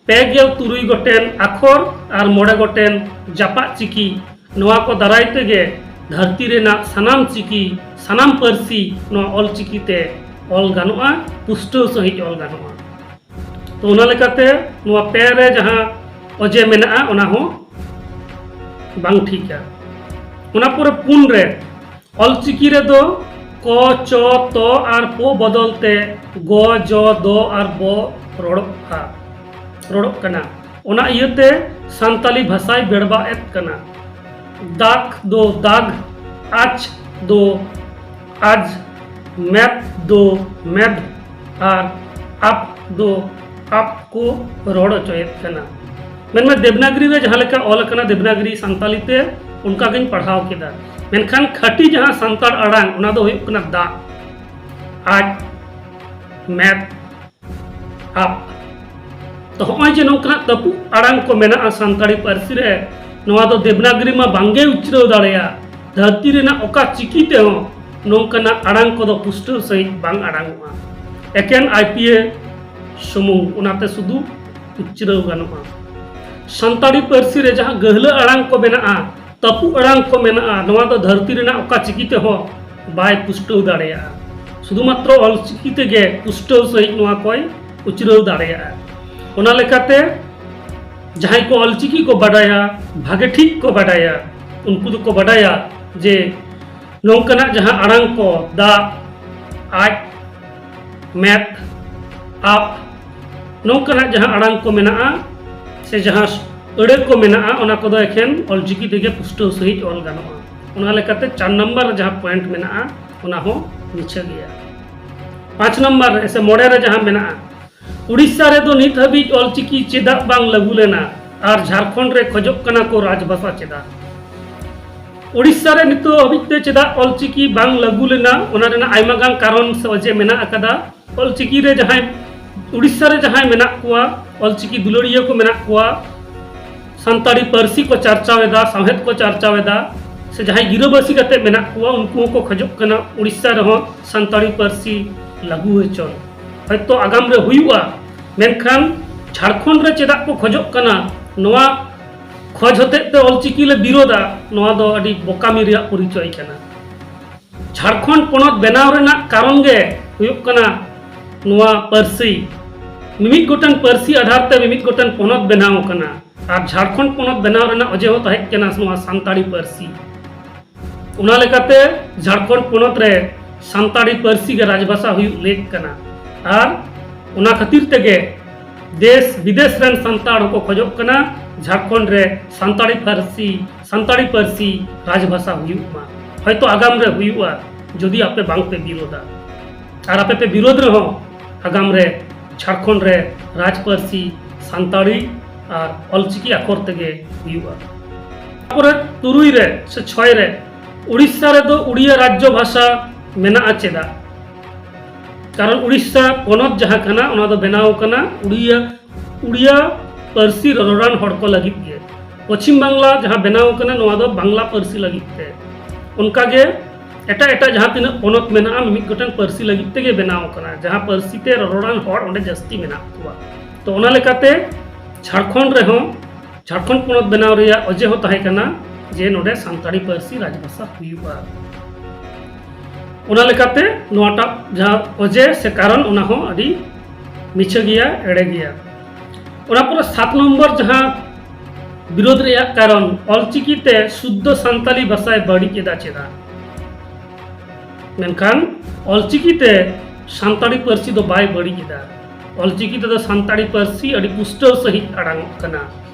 ᱯᱮ ᱜᱮᱞ ᱛᱩᱨᱩᱭ ᱜᱚᱴᱮᱱ ᱟᱠᱷᱚᱨ ᱟᱨ ᱢᱚᱬᱮ ᱜᱚᱴᱮᱱ ᱡᱟᱯᱟᱜ ᱪᱤᱠᱤ, ᱱᱚᱣᱟ ᱠᱚ ᱫᱟᱨᱟᱭ ᱛᱮᱜᱮ ᱫᱷᱟᱹᱨᱛᱤ ᱨᱮᱱᱟᱜ ᱥᱟᱱᱟᱢ ᱪᱤᱠᱤ, ᱥᱟᱱᱟᱢ ᱯᱟᱹᱨᱥᱤ ᱱᱚᱣᱟ ᱚᱞ ᱪᱤᱠᱤ ᱛᱮ ᱚᱞ ᱜᱟᱱᱚᱜᱼᱟ, ᱯᱩᱥᱴᱟᱹᱣ ᱥᱟᱺᱦᱤᱡ ᱚᱞ ᱜᱟᱱᱚᱜᱼᱟ᱾ ᱛᱚ, ᱚᱱᱟ ᱞᱮᱠᱟᱛᱮ ᱱᱚᱣᱟ ᱯᱮ ᱨᱮ ᱡᱟᱦᱟᱸ ᱚᱡᱮ ᱢᱮᱱᱟᱜᱼᱟ, ᱚᱱᱟ ᱦᱚᱸ ᱵᱟᱝ ᱴᱷᱤᱠᱟ᱾ ᱚᱱᱟ ᱯᱚᱨᱮ ᱯᱩᱱ ᱨᱮ, ᱚᱞᱪᱤᱠᱤ ᱨᱮᱫᱚ ᱠᱚ, ᱪᱚ, ᱛᱚ ᱟᱨ ᱯᱚ ᱵᱚᱫᱚᱞ ᱛᱮ ᱜᱚ, ᱡᱚ, ᱫᱚ ᱟᱨ ᱵᱚ ᱨᱚᱲᱚᱜᱼᱟ, ᱨᱚᱲᱚᱜ ᱠᱟᱱᱟ᱾ ᱚᱱᱟ ᱤᱭᱟᱹᱛᱮ ᱥᱟᱱᱛᱟᱞᱤ ᱵᱷᱟᱥᱟᱭ ᱵᱮᱲᱵᱟᱜ ᱮᱫ ᱠᱟᱱᱟ᱾ ᱫᱟᱜ ᱫᱚ ᱫᱟᱜᱽ, ᱟᱪ ᱫᱚ ᱟᱡᱽ, ᱢᱮᱫ ᱫᱚ ᱢᱮᱫ ᱟᱨ ᱟᱯ ᱫᱚ ᱟᱯ ᱠᱚ ᱨᱚᱲ ᱦᱚᱪᱚᱭᱮᱫ ᱠᱟᱱᱟ᱾ ᱢᱮᱱᱢᱮ ᱫᱮᱵᱽᱱᱟᱜᱽᱨᱤ ᱨᱮ ᱡᱟᱦᱟᱸ ᱞᱮᱠᱟ ᱚᱞ ᱟᱠᱟᱱᱟ ᱫᱮᱵᱽᱱᱟᱜᱽᱨᱤ ᱥᱟᱱᱛᱟᱞᱤ ᱛᱮ, ᱚᱱᱠᱟ ᱜᱤᱧ ᱯᱟᱲᱦᱟᱣ ᱠᱮᱫᱟ᱾ ᱢᱮᱱᱠᱷᱟᱱ ᱠᱷᱟᱹᱴᱤ ᱡᱟᱦᱟᱸ ᱥᱟᱱᱛᱟᱲ ᱟᱲᱟᱝ, ᱚᱱᱟ ᱫᱚ ᱦᱩᱭᱩᱜ ᱠᱟᱱᱟ ᱫᱟᱜ, ᱟᱡ, ᱢᱮᱫ, ᱟᱯ᱾ ᱛᱚ, ᱦᱚᱸᱜᱼᱚᱭ ᱡᱮ ᱱᱚᱝᱠᱟᱱᱟᱜ ᱛᱟᱹᱯᱩᱜ ᱟᱲᱟᱝ ᱠᱚ ᱢᱮᱱᱟᱜᱼᱟ ᱥᱟᱱᱛᱟᱲᱤ ᱯᱟᱹᱨᱥᱤ ᱨᱮ, ᱱᱚᱣᱟ ᱫᱚ ᱫᱮᱵᱽᱱᱟᱜᱽᱨᱤ ᱢᱟ ᱵᱟᱝᱜᱮ ᱩᱪᱨᱟᱹᱣ ᱫᱟᱲᱮᱭᱟᱜ᱾ ᱫᱷᱟᱹᱨᱛᱤ ᱨᱮᱱᱟᱜ ᱚᱠᱟ ᱪᱤᱠᱤ ᱛᱮᱦᱚᱸ ᱱᱚᱝᱠᱟᱱᱟᱜ ᱟᱲᱟᱝ ᱠᱚᱫᱚ ᱯᱩᱥᱴᱟᱹᱣ ᱥᱟᱺᱦᱤᱡ ᱵᱟᱝ ᱟᱲᱟᱝᱚᱜᱼᱟ᱾ ᱮᱠᱮᱱ ᱟᱭ ᱯᱤ ᱮ ᱥᱩᱢᱩᱝ, ᱚᱱᱟᱛᱮ ᱥᱩᱫᱷᱩ ᱩᱪᱨᱟᱹᱣ ᱜᱟᱱᱚᱜᱼᱟ᱾ ᱥᱟᱱᱛᱟᱲᱤ ᱯᱟᱹᱨᱥᱤ ᱨᱮ ᱡᱟᱦᱟᱸ ᱜᱟᱹᱦᱞᱟᱹ ᱟᱲᱟᱝ ᱠᱚ ᱢᱮᱱᱟᱜᱼᱟ, ᱛᱟᱹᱯᱩᱜ ᱟᱲᱟᱝ ᱠᱚ ᱢᱮᱱᱟᱜᱼᱟ, ᱱᱚᱣᱟ ᱫᱚ ᱫᱷᱟᱹᱨᱛᱤ ᱨᱮᱱᱟᱜ ᱚᱠᱟ ᱪᱤᱠᱤ ᱛᱮᱦᱚᱸ ᱵᱟᱭ ᱯᱩᱥᱴᱟᱹᱣ ᱫᱟᱲᱮᱭᱟᱜᱼᱟ᱾ ᱥᱩᱫᱷᱩ ᱢᱟᱛᱨᱚ ᱚᱞ ᱪᱤᱠᱤ ᱛᱮᱜᱮ ᱯᱩᱥᱴᱟᱹᱣ ᱥᱟᱺᱦᱤᱡ ᱱᱚᱣᱟ ᱠᱚᱭ ᱩᱪᱨᱟᱹᱣ ᱫᱟᱲᱮᱭᱟᱜᱼᱟ᱾ ᱚᱱᱟ ᱞᱮᱠᱟᱛᱮ ᱡᱟᱦᱟᱸᱭ ᱠᱚ ᱚᱞ ᱪᱤᱠᱤ ᱠᱚ ᱵᱟᱰᱟᱭᱟ, ᱵᱷᱟᱜᱮ ᱴᱷᱤᱠ ᱠᱚ ᱵᱟᱰᱟᱭᱟ, ᱩᱱᱠᱩ ᱫᱚᱠᱚ ᱵᱟᱰᱟᱭᱟ ᱡᱮ ᱱᱚᱝᱠᱟᱱᱟᱜ ᱡᱟᱦᱟᱸ ᱟᱲᱟᱝ ᱠᱚ, ᱫᱟᱜ, ᱟᱡ, ᱢᱮᱫ, ᱟᱯ, ᱱᱚᱝᱠᱟᱱᱟᱜ ᱡᱟᱦᱟᱸ ᱟᱲᱟᱝ ᱠᱚ ᱢᱮᱱᱟᱜᱼᱟ ᱥᱮ ᱡᱟᱦᱟᱸ ᱟᱹᱲᱟᱹ ᱠᱚ ᱢᱮᱱᱟᱜᱼᱟ, ᱚᱱᱟ ᱠᱚᱫᱚ ᱮᱠᱷᱮᱱ ᱚᱞᱪᱤᱠᱤ ᱛᱮᱜᱮ ᱯᱩᱥᱴᱟᱹᱣ ᱥᱟᱺᱦᱤᱡ ᱚᱞ ᱜᱟᱱᱚᱜᱼᱟ᱾ ᱚᱱᱟ ᱞᱮᱠᱟᱛᱮ ᱪᱟᱨ ᱱᱟᱢᱵᱟᱨ ᱨᱮ ᱡᱟᱦᱟᱸ ᱯᱚᱭᱮᱱᱴ ᱢᱮᱱᱟᱜᱼᱟ, ᱚᱱᱟ ᱦᱚᱸ ᱢᱤᱪᱷᱟᱹ ᱜᱮᱭᱟ᱾ ᱯᱟᱸᱪ ᱱᱟᱢᱵᱟᱨ ᱨᱮ ᱥᱮ ᱢᱚᱬᱮ ᱨᱮ ᱡᱟᱦᱟᱸ ᱢᱮᱱᱟᱜᱼᱟ, ᱩᱲᱤᱥᱥᱟ ᱨᱮᱫᱚ ᱱᱤᱛ ᱦᱟᱹᱵᱤᱡ ᱚᱞᱪᱤᱠᱤ ᱪᱮᱫᱟᱜ ᱵᱟᱝ ᱞᱟᱹᱜᱩ ᱞᱮᱱᱟ ᱟᱨ ᱡᱷᱟᱲᱠᱷᱚᱸᱰ ᱨᱮ ᱠᱷᱚᱡᱚᱜ ᱠᱟᱱᱟ ᱠᱚ ᱨᱟᱡᱽᱵᱷᱟᱥᱟ ᱪᱮᱫᱟᱜ? ᱩᱲᱤᱥᱥᱟ ᱨᱮ ᱱᱤᱛᱚᱜ ᱦᱟᱹᱵᱤᱡ ᱛᱮ ᱪᱮᱫᱟᱜ ᱚᱞᱪᱤᱠᱤ ᱵᱟᱝ ᱞᱟᱹᱜᱩ ᱞᱮᱱᱟ, ᱚᱱᱟ ᱨᱮᱱᱟᱜ ᱟᱭᱢᱟ ᱜᱟᱱ ᱠᱟᱨᱚᱱ ᱥᱮ ᱚᱡᱮ ᱢᱮᱱᱟᱜ ᱟᱠᱟᱫᱟ᱾ ᱚᱞᱪᱤᱠᱤ ᱨᱮ ᱡᱟᱦᱟᱸᱭ, ᱩᱲᱤᱥᱥᱟ ᱨᱮ ᱡᱟᱦᱟᱸᱭ ᱢᱮᱱᱟᱜ ᱠᱚᱣᱟ, ᱚᱞᱪᱤᱠᱤ ᱫᱩᱞᱟᱹᱲᱤᱭᱟᱹ ᱠᱚ ᱢᱮᱱᱟᱜ ᱠᱚᱣᱟ, ᱥᱟᱱᱛᱟᱲᱤ ᱯᱟᱹᱨᱥᱤ ᱠᱚ ᱪᱟᱨᱪᱟᱣ ᱮᱫᱟ, ᱥᱟᱶᱦᱮᱫ ᱠᱚ ᱪᱟᱨᱪᱟᱣ ᱮᱫᱟ, ᱥᱮ ᱡᱟᱦᱟᱸᱭ ᱜᱤᱨᱟᱹᱵᱟᱹᱥᱤ ᱠᱟᱛᱮ ᱢᱮᱱᱟᱜ ᱠᱚᱣᱟ, ᱩᱱᱠᱩ ᱦᱚᱸᱠᱚ ᱠᱷᱚᱡᱚᱜ ᱠᱟᱱᱟ ᱩᱲᱤᱥᱥᱟ ᱨᱮᱦᱚᱸ ᱥᱟᱱᱛᱟᱲᱤ ᱯᱟᱹᱨᱥᱤ ᱞᱟᱹᱜᱩ ᱦᱚᱪᱚᱱ᱾ ᱦᱚᱭᱛᱳ ᱟᱜᱟᱢ ᱨᱮ ᱦᱩᱭᱩᱜᱼᱟ, ᱢᱮᱱᱠᱷᱟᱱ ᱡᱷᱟᱲᱠᱷᱚᱸᱰ ᱨᱮ ᱪᱮᱫᱟᱜ ᱠᱚ ᱠᱷᱚᱡᱚᱜ ᱠᱟᱱᱟ? ᱱᱚᱣᱟ ᱠᱷᱚᱡᱽ ᱦᱚᱛᱮᱡ ᱛᱮ ᱚᱞᱪᱤᱠᱤ ᱞᱮ ᱵᱤᱨᱳᱫᱟ, ᱱᱚᱣᱟ ᱫᱚ ᱟᱹᱰᱤ ᱵᱚᱠᱟᱢᱤ ᱨᱮᱭᱟᱜ ᱯᱚᱨᱤᱪᱚᱭ ᱠᱟᱱᱟ᱾ ᱡᱷᱟᱲᱠᱷᱚᱸᱰ ᱯᱚᱱᱚᱛ ᱵᱮᱱᱟᱣ ᱨᱮᱱᱟᱜ ᱠᱟᱨᱚᱱ ᱜᱮ ᱦᱩᱭᱩᱜ ᱠᱟᱱᱟ ᱱᱚᱣᱟ ᱯᱟᱹᱨᱥᱤ᱾ ᱢᱤᱢᱤᱫ ᱜᱚᱴᱟᱝ ᱯᱟᱹᱨᱥᱤ ᱟᱫᱷᱟᱨ ᱛᱮ ᱢᱤᱢᱤᱫ ᱜᱚᱴᱟᱝ ᱯᱚᱱᱚᱛ ᱵᱮᱱᱟᱣ ᱟᱠᱟᱱᱟ, ᱟᱨ ᱡᱷᱟᱲᱠᱷᱚᱸᱰ ᱯᱚᱱᱚᱛ ᱵᱮᱱᱟᱣ ᱨᱮᱱᱟᱜ ᱚᱡᱮ ᱦᱚᱸ ᱛᱟᱦᱮᱸ ᱠᱟᱱᱟ ᱱᱚᱣᱟ ᱥᱟᱱᱛᱟᱲᱤ ᱯᱟᱹᱨᱥᱤ᱾ ᱚᱱᱟ ᱞᱮᱠᱟᱛᱮ ᱡᱷᱟᱲᱠᱷᱚᱸᱰ ᱯᱚᱱᱚᱛ ᱨᱮ ᱥᱟᱱᱛᱟᱲᱤ ᱯᱟᱹᱨᱥᱤ ᱜᱮ ᱨᱟᱡᱽᱵᱷᱟᱥᱟ ᱦᱩᱭᱩᱜ ᱞᱮᱠ ᱠᱟᱱᱟ, ᱟᱨ ᱚᱱᱟ ᱠᱷᱟᱹᱛᱤᱨ ᱛᱮᱜᱮ ᱫᱮᱥ ᱵᱤᱫᱮᱥ ᱨᱮᱱ ᱥᱟᱱᱛᱟᱲ ᱦᱚᱸᱠᱚ ᱠᱷᱚᱡᱚᱜ ᱠᱟᱱᱟ ᱡᱷᱟᱲᱠᱷᱚᱸᱰ ᱨᱮ ᱥᱟᱱᱛᱟᱲᱤ ᱯᱟᱹᱨᱥᱤ, ᱥᱟᱱᱛᱟᱲᱤ ᱯᱟᱹᱨᱥᱤ ᱨᱟᱡᱽᱵᱷᱟᱥᱟ ᱦᱩᱭᱩᱜ ᱢᱟ᱾ ᱦᱚᱭᱛᱳ ᱟᱜᱟᱢ ᱨᱮ ᱦᱩᱭᱩᱜᱼᱟ, ᱡᱩᱫᱤ ᱟᱯᱮ ᱵᱟᱝ ᱯᱮ ᱵᱤᱨᱳᱫᱟ᱾ ᱟᱨ ᱟᱯᱮ ᱯᱮ ᱵᱤᱨᱳᱫ ᱨᱮᱦᱚᱸ, ᱟᱜᱟᱢ ᱨᱮ ᱡᱷᱟᱲᱠᱷᱚᱸᱰ ᱨᱮ ᱨᱟᱡᱽ ᱯᱟᱹᱨᱥᱤ ᱥᱟᱱᱛᱟᱲᱤ ᱟᱨ ᱚᱞᱪᱤᱠᱤ ᱟᱠᱷᱚᱨ ᱛᱮᱜᱮ ᱦᱩᱭᱩᱜᱼᱟ᱾ ᱛᱟᱨᱯᱚᱨᱮ ᱛᱩᱨᱩᱭ ᱨᱮ ᱥᱮ ᱪᱷᱚᱭ ᱨᱮ, ᱩᱲᱤᱥᱥᱟ ᱨᱮᱫᱚ ᱩᱲᱤᱭᱟ ᱨᱟᱡᱽᱡᱚ ᱵᱷᱟᱥᱟ ᱢᱮᱱᱟᱜᱼᱟ ᱪᱮᱫᱟᱜ? ᱠᱟᱨᱚᱱ ᱩᱲᱤᱥᱥᱟ ᱯᱚᱱᱚᱛ ᱡᱟᱦᱟᱸ ᱠᱟᱱᱟ, ᱚᱱᱟ ᱫᱚ ᱵᱮᱱᱟᱣ ᱠᱟᱱᱟ ᱩᱲᱤᱭᱟ, ᱩᱲᱤᱭᱟ ᱯᱟᱹᱨᱥᱤ ᱨᱚᱨᱚᱲᱟᱱ ᱦᱚᱲ ᱠᱚ ᱞᱟᱹᱜᱤᱫ ᱜᱮ᱾ ᱯᱚᱪᱷᱤᱢ ᱵᱟᱝᱞᱟ ᱡᱟᱦᱟᱸ ᱵᱮᱱᱟᱣ ᱠᱟᱱᱟ, ᱱᱚᱣᱟ ᱫᱚ ᱵᱟᱝᱞᱟ ᱯᱟᱹᱨᱥᱤ ᱞᱟᱹᱜᱤᱫ ᱛᱮ᱾ ᱚᱱᱠᱟᱜᱮ ᱮᱴᱟᱜ ᱮᱴᱟᱜ ᱡᱟᱦᱟᱸ ᱛᱤᱱᱟᱹᱜ ᱯᱚᱱᱚᱛ ᱢᱮᱱᱟᱜᱼᱟ, ᱢᱤᱢᱤᱫ ᱜᱚᱴᱮᱱ ᱯᱟᱹᱨᱥᱤ ᱞᱟᱹᱜᱤᱫ ᱛᱮᱜᱮ ᱵᱮᱱᱟᱣ ᱠᱟᱱᱟ, ᱡᱟᱦᱟᱸ ᱯᱟᱹᱨᱥᱤ ᱛᱮ ᱨᱚᱨᱚᱲᱟᱱ ᱦᱚᱲ ᱚᱸᱰᱮ ᱡᱟᱹᱥᱛᱤ ᱢᱮᱱᱟᱜ ᱠᱚᱣᱟ᱾ ᱛᱚ, ᱚᱱᱟ ᱞᱮᱠᱟᱛᱮ ᱡᱷᱟᱲᱠᱷᱚᱸᱰ ᱨᱮᱦᱚᱸ, ᱡᱷᱟᱲᱠᱷᱚᱸᱰ ᱯᱚᱱᱚᱛ ᱵᱮᱱᱟᱣ ᱨᱮᱭᱟᱜ ᱚᱡᱮ ᱦᱚᱸ ᱛᱟᱦᱮᱸ ᱠᱟᱱᱟ ᱡᱮ ᱱᱚᱰᱮ ᱥᱟᱱᱛᱟᱲᱤ ᱯᱟᱹᱨᱥᱤ ᱨᱟᱡᱽᱵᱷᱟᱥᱟ ᱦᱩᱭᱩᱜᱼᱟ᱾ ᱚᱱᱟ ᱞᱮᱠᱟᱛᱮ ᱱᱚᱣᱟᱴᱟᱜ ᱡᱟᱦᱟᱸ ᱚᱡᱮ ᱥᱮ ᱠᱟᱨᱚᱱ, ᱚᱱᱟ ᱦᱚᱸ ᱟᱹᱰᱤ ᱢᱤᱪᱷᱟᱹ ᱜᱮᱭᱟ, ᱮᱲᱮ ᱜᱮᱭᱟ᱾ ᱚᱱᱟ ᱯᱚᱨᱮ ᱥᱟᱛ ᱱᱚᱢᱵᱚᱨ ᱡᱟᱦᱟᱸ ᱵᱤᱨᱳᱫ ᱨᱮᱭᱟᱜ ᱠᱟᱨᱚᱱ, ᱚᱞᱪᱤᱠᱤ ᱛᱮ ᱥᱩᱫᱽᱫᱷᱚ ᱥᱟᱱᱛᱟᱲᱤ ᱵᱷᱟᱥᱟᱭ ᱵᱟᱹᱲᱤᱡ ᱮᱫᱟ ᱪᱮᱫᱟᱜ? ᱢᱮᱱᱠᱷᱟᱱ ᱚᱞᱪᱤᱠᱤ ᱛᱮ ᱥᱟᱱᱛᱟᱲᱤ ᱯᱟᱹᱨᱥᱤ ᱫᱚ ᱵᱟᱭ ᱵᱟᱹᱲᱤᱡ ᱮᱫᱟ᱾ ᱚᱞᱪᱤᱠᱤ ᱛᱮᱫᱚ ᱥᱟᱱᱛᱟᱲᱤ ᱯᱟᱹᱨᱥᱤ ᱟᱹᱰᱤ ᱯᱩᱥᱴᱟᱹᱣ ᱥᱟᱺᱦᱤᱡ ᱟᱲᱟᱝᱚᱜ ᱠᱟᱱᱟ᱾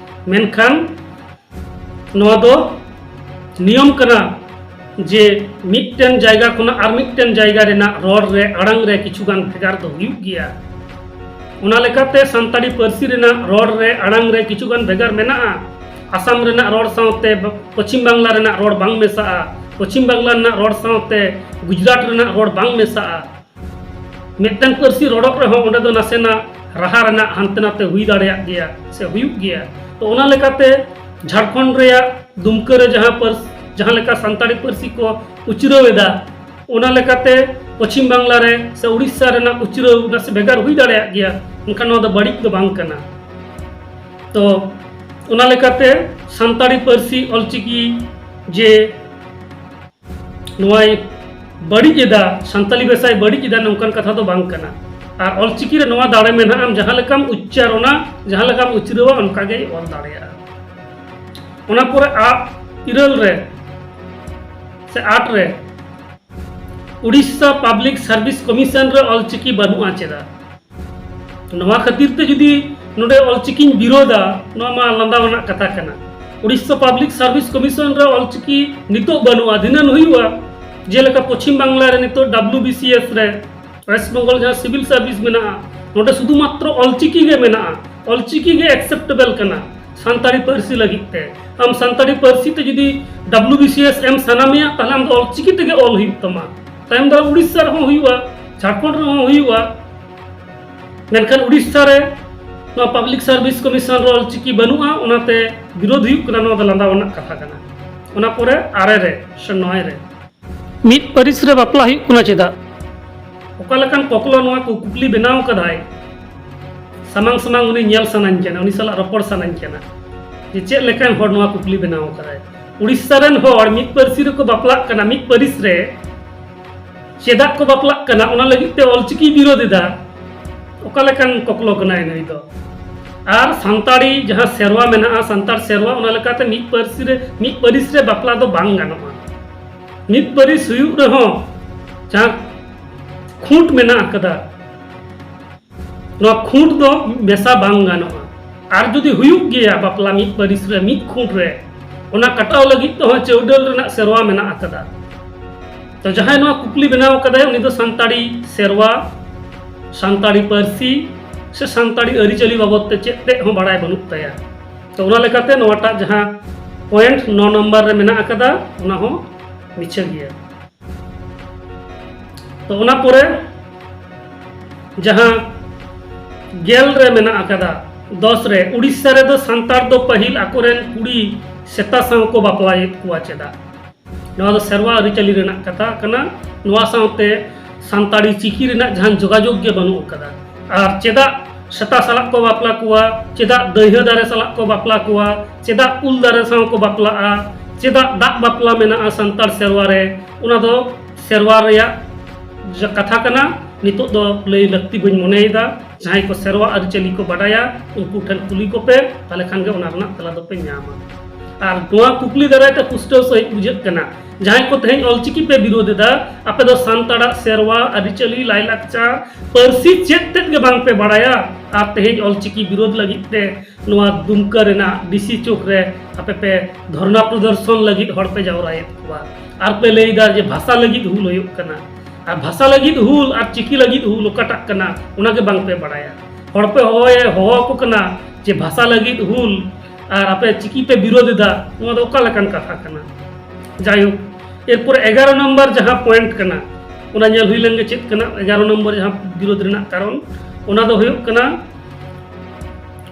ᱢᱮᱱᱠᱷᱟᱱ ᱱᱚᱣᱟ ᱫᱚ ᱱᱤᱭᱚᱢ ᱠᱟᱱᱟ ᱡᱮ ᱢᱤᱫᱴᱮᱱ ᱡᱟᱭᱜᱟ ᱠᱷᱚᱱᱟᱜ ᱟᱨ ᱢᱤᱫᱴᱮᱱ ᱡᱟᱭᱜᱟ ᱨᱮᱱᱟᱜ ᱨᱚᱲ ᱨᱮ, ᱟᱲᱟᱝ ᱨᱮ ᱠᱤᱪᱷᱩ ᱜᱟᱱ ᱵᱷᱮᱜᱟᱨ ᱫᱚ ᱦᱩᱭᱩᱜ ᱜᱮᱭᱟ᱾ ᱚᱱᱟ ᱞᱮᱠᱟᱛᱮ ᱥᱟᱱᱛᱟᱲᱤ ᱯᱟᱹᱨᱥᱤ ᱨᱮᱱᱟᱜ ᱨᱚᱲ ᱨᱮ, ᱟᱲᱟᱝ ᱨᱮ ᱠᱤᱪᱷᱩ ᱜᱟᱱ ᱵᱷᱮᱜᱟᱨ ᱢᱮᱱᱟᱜᱼᱟ᱾ ᱟᱥᱟᱢ ᱨᱮᱱᱟᱜ ᱨᱚᱲ ᱥᱟᱶᱛᱮ ᱯᱚᱪᱷᱤᱢ ᱵᱟᱝᱞᱟ ᱨᱮᱱᱟᱜ ᱨᱚᱲ ᱵᱟᱝ ᱢᱮᱥᱟᱜᱼᱟ, ᱯᱚᱪᱷᱤᱢ ᱵᱟᱝᱞᱟ ᱨᱮᱱᱟᱜ ᱨᱚᱲ ᱥᱟᱶᱛᱮ ᱜᱩᱡᱽᱨᱟᱴ ᱨᱮᱱᱟᱜ ᱨᱚᱲ ᱵᱟᱝ ᱢᱮᱥᱟᱜᱼᱟ᱾ ᱢᱤᱫᱴᱟᱝ ᱯᱟᱹᱨᱥᱤ ᱨᱚᱲᱚᱜ ᱨᱮᱦᱚᱸ ᱚᱸᱰᱮ ᱫᱚ ᱱᱟᱥᱮᱱᱟᱜ ᱨᱟᱦᱟ ᱨᱮᱱᱟᱜ ᱦᱟᱱᱛᱮ ᱱᱟᱛᱮ ᱦᱩᱭ ᱫᱟᱲᱮᱭᱟᱜ ᱜᱮᱭᱟ ᱥᱮ ᱦᱩᱭᱩᱜ ᱜᱮᱭᱟ᱾ ᱛᱚ ᱚᱱᱟ ᱞᱮᱠᱟᱛᱮ ᱡᱷᱟᱲᱠᱷᱚᱸᱰ ᱨᱮᱭᱟᱜ ᱫᱩᱢᱠᱟᱹ ᱨᱮ ᱡᱟᱦᱟᱸ ᱯᱟᱹᱨᱥ ᱡᱟᱦᱟᱸ ᱞᱮᱠᱟ ᱥᱟᱱᱛᱟᱲᱤ ᱯᱟᱹᱨᱥᱤ ᱠᱚ ᱩᱪᱨᱟᱹᱣ ᱮᱫᱟ, ᱚᱱᱟ ᱞᱮᱠᱟᱛᱮ ᱯᱚᱪᱷᱤᱢ ᱵᱟᱝᱞᱟ ᱨᱮ ᱥᱮ ᱩᱲᱤᱥᱥᱟ ᱨᱮᱱᱟᱜ ᱩᱪᱨᱟᱹᱣ ᱱᱟᱥᱮ ᱵᱷᱮᱜᱟᱨ ᱦᱩᱭ ᱫᱟᱲᱮᱭᱟᱜ ᱜᱮᱭᱟ, ᱢᱮᱱᱠᱷᱟᱱ ᱱᱚᱣᱟ ᱫᱚ ᱵᱟᱹᱲᱤᱡ ᱫᱚ ᱵᱟᱝ ᱠᱟᱱᱟ᱾ ᱛᱚ ᱚᱱᱟ ᱞᱮᱠᱟᱛᱮ ᱥᱟᱱᱛᱟᱲᱤ ᱯᱟᱹᱨᱥᱤ ᱚᱞᱪᱤᱠᱤ ᱡᱮ ᱱᱚᱣᱟᱭ ᱵᱟᱹᱲᱤᱡ ᱮᱫᱟ, ᱥᱟᱱᱛᱟᱲᱤ ᱵᱷᱟᱥᱟᱭ ᱵᱟᱹᱲᱤᱡ ᱮᱫᱟ, ᱱᱚᱝᱠᱟᱱ ᱠᱟᱛᱷᱟ ᱫᱚ ᱵᱟᱝ ᱠᱟᱱᱟ᱾ ᱟᱨ ᱚᱞᱪᱤᱠᱤ ᱨᱮ ᱱᱚᱣᱟ ᱫᱟᱲᱮ ᱢᱮᱱᱟᱜᱼᱟ, ᱟᱢ ᱡᱟᱦᱟᱸ ᱞᱮᱠᱟᱢ ᱩᱪᱪᱟᱨᱚᱱᱟ, ᱡᱟᱦᱟᱸ ᱞᱮᱠᱟᱢ ᱩᱪᱨᱟᱹᱣᱟ, ᱚᱱᱠᱟ ᱜᱮᱭ ᱚᱞ ᱫᱟᱲᱮᱭᱟᱜᱼᱟ᱾ ᱚᱱᱟ ᱯᱚᱨᱮ ᱟᱴ ᱤᱨᱟᱹᱞ ᱨᱮ ᱥᱮ ᱟᱴ ᱨᱮ ᱩᱲᱤᱥᱥᱟ ᱯᱟᱵᱽᱞᱤᱠ ᱥᱟᱨᱵᱷᱤᱥ ᱠᱚᱢᱤᱥᱚᱱ ᱨᱮ ᱚᱞᱪᱤᱠᱤ ᱵᱟᱹᱱᱩᱜᱼᱟ ᱪᱮᱫᱟᱜ? ᱱᱚᱣᱟ ᱠᱷᱟᱹᱛᱤᱨ ᱛᱮ ᱡᱩᱫᱤ ᱱᱚᱰᱮ ᱚᱞᱪᱤᱠᱤᱧ ᱵᱤᱨᱳᱫᱟ, ᱱᱚᱣᱟ ᱢᱟ ᱞᱟᱸᱫᱟ ᱨᱮᱱᱟᱜ ᱠᱟᱛᱷᱟ ᱠᱟᱱᱟ᱾ ᱩᱲᱤᱥᱥᱟ ᱯᱟᱵᱽᱞᱤᱠ ᱥᱟᱨᱵᱷᱤᱥ ᱠᱚᱢᱤᱥᱚᱱ ᱨᱮ ᱚᱞᱪᱤᱠᱤ ᱱᱤᱛᱚᱜ ᱵᱟᱹᱱᱩᱜᱼᱟ, ᱫᱷᱤᱱᱟᱹᱱ ᱦᱩᱭᱩᱜᱼᱟ᱾ ᱡᱮᱞᱮᱠᱟ ᱯᱚᱪᱷᱤᱢ ᱵᱟᱝᱞᱟ ᱨᱮ ᱱᱤᱛᱚᱜ ᱰᱟᱵᱽᱞᱤᱭᱩ ᱵᱤ ᱥᱤ ᱮᱥ ᱨᱮ, ᱳᱭᱮᱥᱴ ᱵᱮᱝᱜᱚᱞ ᱡᱟᱦᱟᱸ ᱥᱤᱵᱤᱞ ᱥᱟᱨᱵᱷᱤᱥ ᱢᱮᱱᱟᱜᱼᱟ, ᱱᱚᱰᱮ ᱥᱩᱫᱷᱩ ᱢᱟᱛᱨᱚ ᱚᱞᱪᱤᱠᱤ ᱜᱮ ᱢᱮᱱᱟᱜᱼᱟ᱾ ᱚᱞᱪᱤᱠᱤ ᱜᱮ ᱮᱠᱥᱮᱯᱴᱮᱵᱮᱞ ᱠᱟᱱᱟ ᱥᱟᱱᱛᱟᱲᱤ ᱯᱟᱹᱨᱥᱤ ᱞᱟᱹᱜᱤᱫ ᱛᱮ᱾ ᱟᱢ ᱥᱟᱱᱛᱟᱲᱤ ᱯᱟᱹᱨᱥᱤ ᱛᱮ ᱡᱩᱫᱤ W B C S M ᱥᱟᱱᱟ ᱢᱮᱭᱟ, ᱛᱟᱦᱞᱮ ᱟᱢ ᱫᱚ ᱚᱞᱪᱤᱠᱤ ᱛᱮᱜᱮ ᱚᱞ ᱦᱩᱭᱩᱜ ᱛᱟᱢᱟ᱾ ᱛᱟᱭᱚᱢ ᱫᱟᱨᱟᱢ ᱩᱲᱤᱥᱥᱟ ᱨᱮᱦᱚᱸ ᱦᱩᱭᱩᱜᱼᱟ, ᱡᱷᱟᱲᱠᱷᱚᱸᱰ ᱨᱮᱦᱚᱸ ᱦᱩᱭᱩᱜᱼᱟ᱾ ᱢᱮᱱᱠᱷᱟᱱ ᱩᱲᱤᱥᱥᱟ ᱨᱮ ᱱᱚᱣᱟ ᱯᱟᱵᱽᱞᱤᱠ ᱥᱟᱨᱵᱷᱤᱥ ᱠᱚᱢᱤᱥᱚᱱ ᱨᱮ ᱚᱞᱪᱤᱠᱤ ᱵᱟᱹᱱᱩᱜᱼᱟ, ᱚᱱᱟᱛᱮ ᱵᱤᱨᱳᱫᱷ ᱦᱩᱭᱩᱜ ᱠᱟᱱᱟ, ᱱᱚᱣᱟ ᱫᱚ ᱞᱟᱸᱫᱟ ᱨᱮᱱᱟᱜ ᱠᱟᱛᱷᱟ ᱠᱟᱱᱟ᱾ ᱚᱱᱟ ᱯᱚᱨᱮ ᱟᱨᱮ ᱨᱮ ᱥᱮ ᱱᱚᱭ ᱨᱮ ᱢᱤᱫ ᱯᱟᱹᱨᱤᱥ ᱨᱮ ᱵᱟᱯᱞᱟ ᱦᱩᱭᱩᱜ ᱠᱟᱱᱟ ᱪᱮᱫᱟᱜ? ᱚᱠᱟ ᱞᱮᱠᱟᱱ ᱠᱚᱠᱞᱚ ᱱᱚᱣᱟ ᱠᱚ ᱠᱩᱠᱞᱤ ᱵᱮᱱᱟᱣ ᱠᱟᱫᱟᱭ? ᱥᱟᱢᱟᱝ ᱥᱟᱢᱟᱝ ᱩᱱᱤ ᱧᱮᱞ ᱥᱟᱱᱟᱧ ᱠᱟᱱᱟ, ᱩᱱᱤ ᱥᱟᱞᱟᱜ ᱨᱚᱯᱚᱲ ᱥᱟᱱᱟᱧ ᱠᱟᱱᱟ ᱡᱮ ᱪᱮᱫ ᱞᱮᱠᱟᱱ ᱦᱚᱲ ᱱᱚᱣᱟ ᱠᱩᱠᱞᱤ ᱵᱮᱱᱟᱣ ᱠᱟᱫᱟᱭ᱾ ᱩᱲᱤᱥᱥᱟ ᱨᱮᱱ ᱦᱚᱲ ᱢᱤᱫ ᱯᱟᱹᱨᱥᱤ ᱨᱮᱠᱚ ᱵᱟᱯᱞᱟᱜ ᱠᱟᱱᱟ, ᱢᱤᱫ ᱯᱟᱹᱨᱤᱥ ᱨᱮ ᱪᱮᱫᱟᱜ ᱠᱚ ᱵᱟᱯᱞᱟᱜ ᱠᱟᱱᱟ, ᱚᱱᱟ ᱞᱟᱹᱜᱤᱫ ᱛᱮ ᱚᱞᱪᱤᱠᱤ ᱵᱤᱨᱳᱫ ᱮᱫᱟ᱾ ᱚᱠᱟ ᱞᱮᱠᱟᱱ ᱠᱚᱠᱞᱚ ᱠᱟᱱᱟᱭ ᱱᱩᱭ ᱫᱚ? ᱟᱨ ᱥᱟᱱᱛᱟᱲᱤ ᱡᱟᱦᱟᱸ ᱥᱮᱨᱣᱟ ᱢᱮᱱᱟᱜᱼᱟ, ᱥᱟᱱᱛᱟᱲ ᱥᱮᱨᱣᱟ, ᱚᱱᱟ ᱞᱮᱠᱟᱛᱮ ᱢᱤᱫ ᱯᱟᱹᱨᱥᱤ ᱨᱮ, ᱢᱤᱫ ᱯᱟᱹᱨᱤᱥ ᱨᱮ ᱵᱟᱯᱞᱟ ᱫᱚ ᱵᱟᱝ ᱜᱟᱱᱚᱜᱼᱟ᱾ ᱢᱤᱫ ᱯᱟᱹᱨᱤᱥ ᱦᱩᱭᱩᱜ ᱨᱮᱦᱚᱸ ᱡᱟᱦᱟᱸ ᱠᱷᱩᱸᱴ ᱢᱮᱱᱟᱜ ᱟᱠᱟᱫᱟ, ᱱᱚᱣᱟ ᱠᱷᱩᱸᱴ ᱫᱚ ᱢᱮᱥᱟ ᱵᱟᱝ ᱜᱟᱱᱚᱜᱼᱟ᱾ ᱟᱨ ᱡᱩᱫᱤ ᱦᱩᱭᱩᱜ ᱜᱮᱭᱟ ᱵᱟᱯᱞᱟ ᱢᱤᱫ ᱯᱟᱹᱨᱤᱥ ᱨᱮ, ᱢᱤᱫ ᱠᱷᱩᱸᱴ ᱨᱮ, ᱚᱱᱟ ᱠᱟᱴᱟᱣ ᱞᱟᱹᱜᱤᱫ ᱛᱮᱦᱚᱸ ᱪᱟᱹᱣᱰᱟᱹᱞ ᱨᱮᱱᱟᱜ ᱥᱮᱨᱣᱟ ᱢᱮᱱᱟᱜ ᱟᱠᱟᱫᱟ᱾ ᱛᱚ ᱡᱟᱦᱟᱸᱭ ᱱᱚᱣᱟ ᱠᱩᱠᱞᱤ ᱵᱮᱱᱟᱣ ᱠᱟᱫᱟᱭ, ᱩᱱᱤ ᱫᱚ ᱥᱟᱱᱛᱟᱲᱤ ᱥᱮᱨᱣᱟ, ᱥᱟᱱᱛᱟᱲᱤ ᱯᱟᱹᱨᱥᱤ ᱥᱮ ᱥᱟᱱᱛᱟᱲᱤ ᱟᱹᱨᱤᱪᱟᱹᱞᱤ ᱵᱟᱵᱚᱫ ᱛᱮ ᱪᱮᱫ ᱛᱮᱫ ᱦᱚᱸ ᱵᱟᱲᱟᱭ ᱵᱟᱹᱱᱩᱜ ᱛᱟᱭᱟ᱾ ᱛᱚ ᱚᱱᱟ ᱞᱮᱠᱟᱛᱮ ᱱᱚᱣᱟᱴᱟᱜ ᱡᱟᱦᱟᱸ ᱯᱚᱭᱮᱱᱴ ᱱᱚ ᱱᱟᱢᱵᱟᱨ ᱨᱮ ᱢᱮᱱᱟᱜ ᱟᱠᱟᱫᱟ, ᱚᱱᱟ ᱦᱚᱸ ᱢᱤᱪᱷᱟᱹ ᱜᱮᱭᱟ᱾ ᱛᱚ ᱚᱱᱟ ᱯᱚᱨᱮ ᱡᱟᱦᱟᱸ ᱜᱮᱞ ᱨᱮ ᱢᱮᱱᱟᱜ ᱟᱠᱟᱫᱟ, ᱫᱚᱥ ᱨᱮ, ᱩᱲᱤᱥᱥᱟ ᱨᱮᱫᱚ ᱥᱟᱱᱛᱟᱲ ᱫᱚ ᱯᱟᱹᱦᱤᱞ ᱟᱠᱚᱨᱮᱱ ᱠᱩᱲᱤ ᱥᱮᱛᱟ ᱥᱟᱶ ᱠᱚ ᱵᱟᱯᱞᱟᱭᱮᱫ ᱠᱚᱣᱟ ᱪᱮᱫᱟᱜ? ᱱᱚᱣᱟ ᱫᱚ ᱥᱮᱨᱣᱟ ᱟᱹᱨᱤᱪᱟᱹᱞᱤ ᱨᱮᱱᱟᱜ ᱠᱟᱛᱷᱟ ᱠᱟᱱᱟ᱾ ᱱᱚᱣᱟ ᱥᱟᱶᱛᱮ ᱥᱟᱱᱛᱟᱲᱤ ᱪᱤᱠᱤ ᱨᱮᱱᱟᱜ ᱡᱟᱦᱟᱱ ᱡᱳᱜᱟᱡᱳᱜᱽ ᱜᱮ ᱵᱟᱹᱱᱩᱜ ᱟᱠᱟᱫᱟ᱾ ᱟᱨ ᱪᱮᱫᱟᱜ ᱥᱮᱛᱟ ᱥᱟᱞᱟᱜ ᱠᱚ ᱵᱟᱯᱞᱟ ᱠᱚᱣᱟ, ᱪᱮᱫᱟᱜ ᱫᱟᱹᱭᱦᱟᱹ ᱫᱟᱨᱮ ᱥᱟᱞᱟᱜ ᱠᱚ ᱵᱟᱯᱞᱟ ᱠᱚᱣᱟ, ᱪᱮᱫᱟᱜ ᱩᱞ ᱫᱟᱨᱮ ᱥᱟᱶ ᱠᱚ ᱵᱟᱯᱞᱟᱜᱼᱟ, ᱪᱮᱫᱟᱜ ᱫᱟᱜ ᱵᱟᱯᱞᱟ ᱢᱮᱱᱟᱜᱼᱟ ᱥᱟᱱᱛᱟᱲ ᱥᱮᱨᱣᱟ ᱨᱮ, ᱚᱱᱟ ᱫᱚ ᱥᱮᱨᱣᱟ ᱨᱮᱭᱟᱜ ᱡᱟ-, ᱠᱟᱛᱷᱟ ᱠᱟᱱᱟ᱾ ᱱᱤᱛᱚᱜ ᱫᱚ ᱞᱟᱹᱭ ᱞᱟᱹᱠᱛᱤ ᱵᱟᱹᱧ ᱢᱚᱱᱮᱭᱮᱫᱟ᱾ ᱡᱟᱦᱟᱸᱭ ᱠᱚ ᱥᱮᱨᱣᱟ ᱟᱹᱨᱤᱪᱟᱹᱞᱤ ᱠᱚ ᱵᱟᱰᱟᱭᱟ, ᱩᱱᱠᱩ ᱴᱷᱮᱱ ᱠᱩᱞᱤ ᱠᱚᱯᱮ, ᱛᱟᱦᱞᱮ ᱠᱷᱟᱱ ᱜᱮ ᱚᱱᱟ ᱨᱮᱱᱟᱜ ᱛᱮᱞᱟ ᱫᱚᱯᱮ ᱧᱟᱢᱟ᱾ ᱟᱨ ᱱᱚᱣᱟ ᱠᱩᱠᱞᱤ ᱫᱟᱨᱟᱭ ᱛᱮ ᱯᱩᱥᱴᱟᱹᱣ ᱥᱟᱺᱦᱤᱡ ᱵᱩᱡᱷᱟᱹᱜ ᱠᱟᱱᱟ, ᱡᱟᱦᱟᱸᱭ ᱠᱚ ᱛᱮᱦᱮᱧ ᱚᱞᱪᱤᱠᱤ ᱯᱮ ᱵᱤᱨᱳᱫ ᱮᱫᱟ, ᱟᱯᱮ ᱫᱚ ᱥᱟᱱᱛᱟᱲᱟᱜ ᱥᱮᱨᱣᱟ, ᱟᱹᱨᱤᱪᱟᱹᱞᱤ, ᱞᱟᱭᱞᱟᱠᱪᱟᱨ, ᱯᱟᱹᱨᱥᱤ ᱪᱮᱫ ᱛᱮᱫ ᱜᱮ ᱵᱟᱝ ᱯᱮ ᱵᱟᱲᱟᱭᱟ᱾ ᱟᱨ ᱛᱮᱦᱮᱧ ᱚᱞᱪᱤᱠᱤ ᱵᱤᱨᱳᱫ ᱞᱟᱹᱜᱤᱫ ᱛᱮ ᱱᱚᱣᱟ ᱫᱩᱢᱠᱟᱹ ᱨᱮᱱᱟᱜ ᱰᱤᱥᱤ ᱪᱚᱠ ᱨᱮ ᱟᱯᱮ ᱯᱮ ᱫᱷᱚᱨᱱᱟ ᱯᱨᱚᱫᱚᱨᱥᱚᱱ ᱞᱟᱹᱜᱤᱫ ᱦᱚᱲ ᱯᱮ ᱡᱟᱣᱨᱟᱭᱮᱫ ᱠᱚᱣᱟ᱾ ᱟᱨ ᱯᱮ ᱞᱟᱹᱭᱫᱟ ᱡᱮ ᱵᱷᱟᱥᱟ ᱞᱟᱹᱜᱤᱫ ᱦᱩᱞ ᱦᱩᱭᱩᱜ ᱠᱟᱱᱟ᱾ ᱟᱨ ᱵᱷᱟᱥᱟ ᱞᱟᱹᱜᱤᱫ ᱦᱩᱞ ᱟᱨ ᱪᱤᱠᱤ ᱞᱟᱹᱜᱤᱫ ᱦᱩᱞ ᱚᱠᱟᱴᱟᱜ ᱠᱟᱱᱟ, ᱚᱱᱟ ᱜᱮ ᱵᱟᱝ ᱯᱮ ᱵᱟᱲᱟᱭᱟ᱾ ᱦᱚᱲ ᱯᱮ ᱦᱚᱦᱚᱭᱟ, ᱦᱚᱦᱚ ᱟᱠᱚ ᱠᱟᱱᱟ ᱡᱮ ᱵᱷᱟᱥᱟ ᱞᱟᱹᱜᱤᱫ ᱦᱩᱞ, ᱟᱨ ᱟᱯᱮ ᱪᱤᱠᱤ ᱯᱮ ᱵᱤᱨᱳᱫ ᱮᱫᱟ, ᱱᱚᱣᱟ ᱫᱚ ᱚᱠᱟ ᱞᱮᱠᱟᱱ ᱠᱟᱛᱷᱟ ᱠᱟᱱᱟ? ᱡᱟᱭᱦᱳᱠ, ᱮᱨᱯᱚᱨᱮ ᱮᱜᱟᱨᱚ ᱱᱚᱢᱵᱚᱨ ᱡᱟᱦᱟᱸ ᱯᱚᱭᱮᱱᱴ ᱠᱟᱱᱟ, ᱚᱱᱟ ᱧᱮᱞ ᱦᱩᱭ ᱞᱮᱱ ᱜᱮ ᱪᱮᱫ ᱠᱟᱱᱟ᱾ ᱮᱜᱟᱨᱚ ᱱᱚᱢᱵᱚᱨ ᱡᱟᱦᱟᱸ ᱵᱤᱨᱳᱫ ᱨᱮᱱᱟᱜ ᱠᱟᱨᱚᱱ, ᱚᱱᱟ ᱫᱚ ᱦᱩᱭᱩᱜ ᱠᱟᱱᱟ,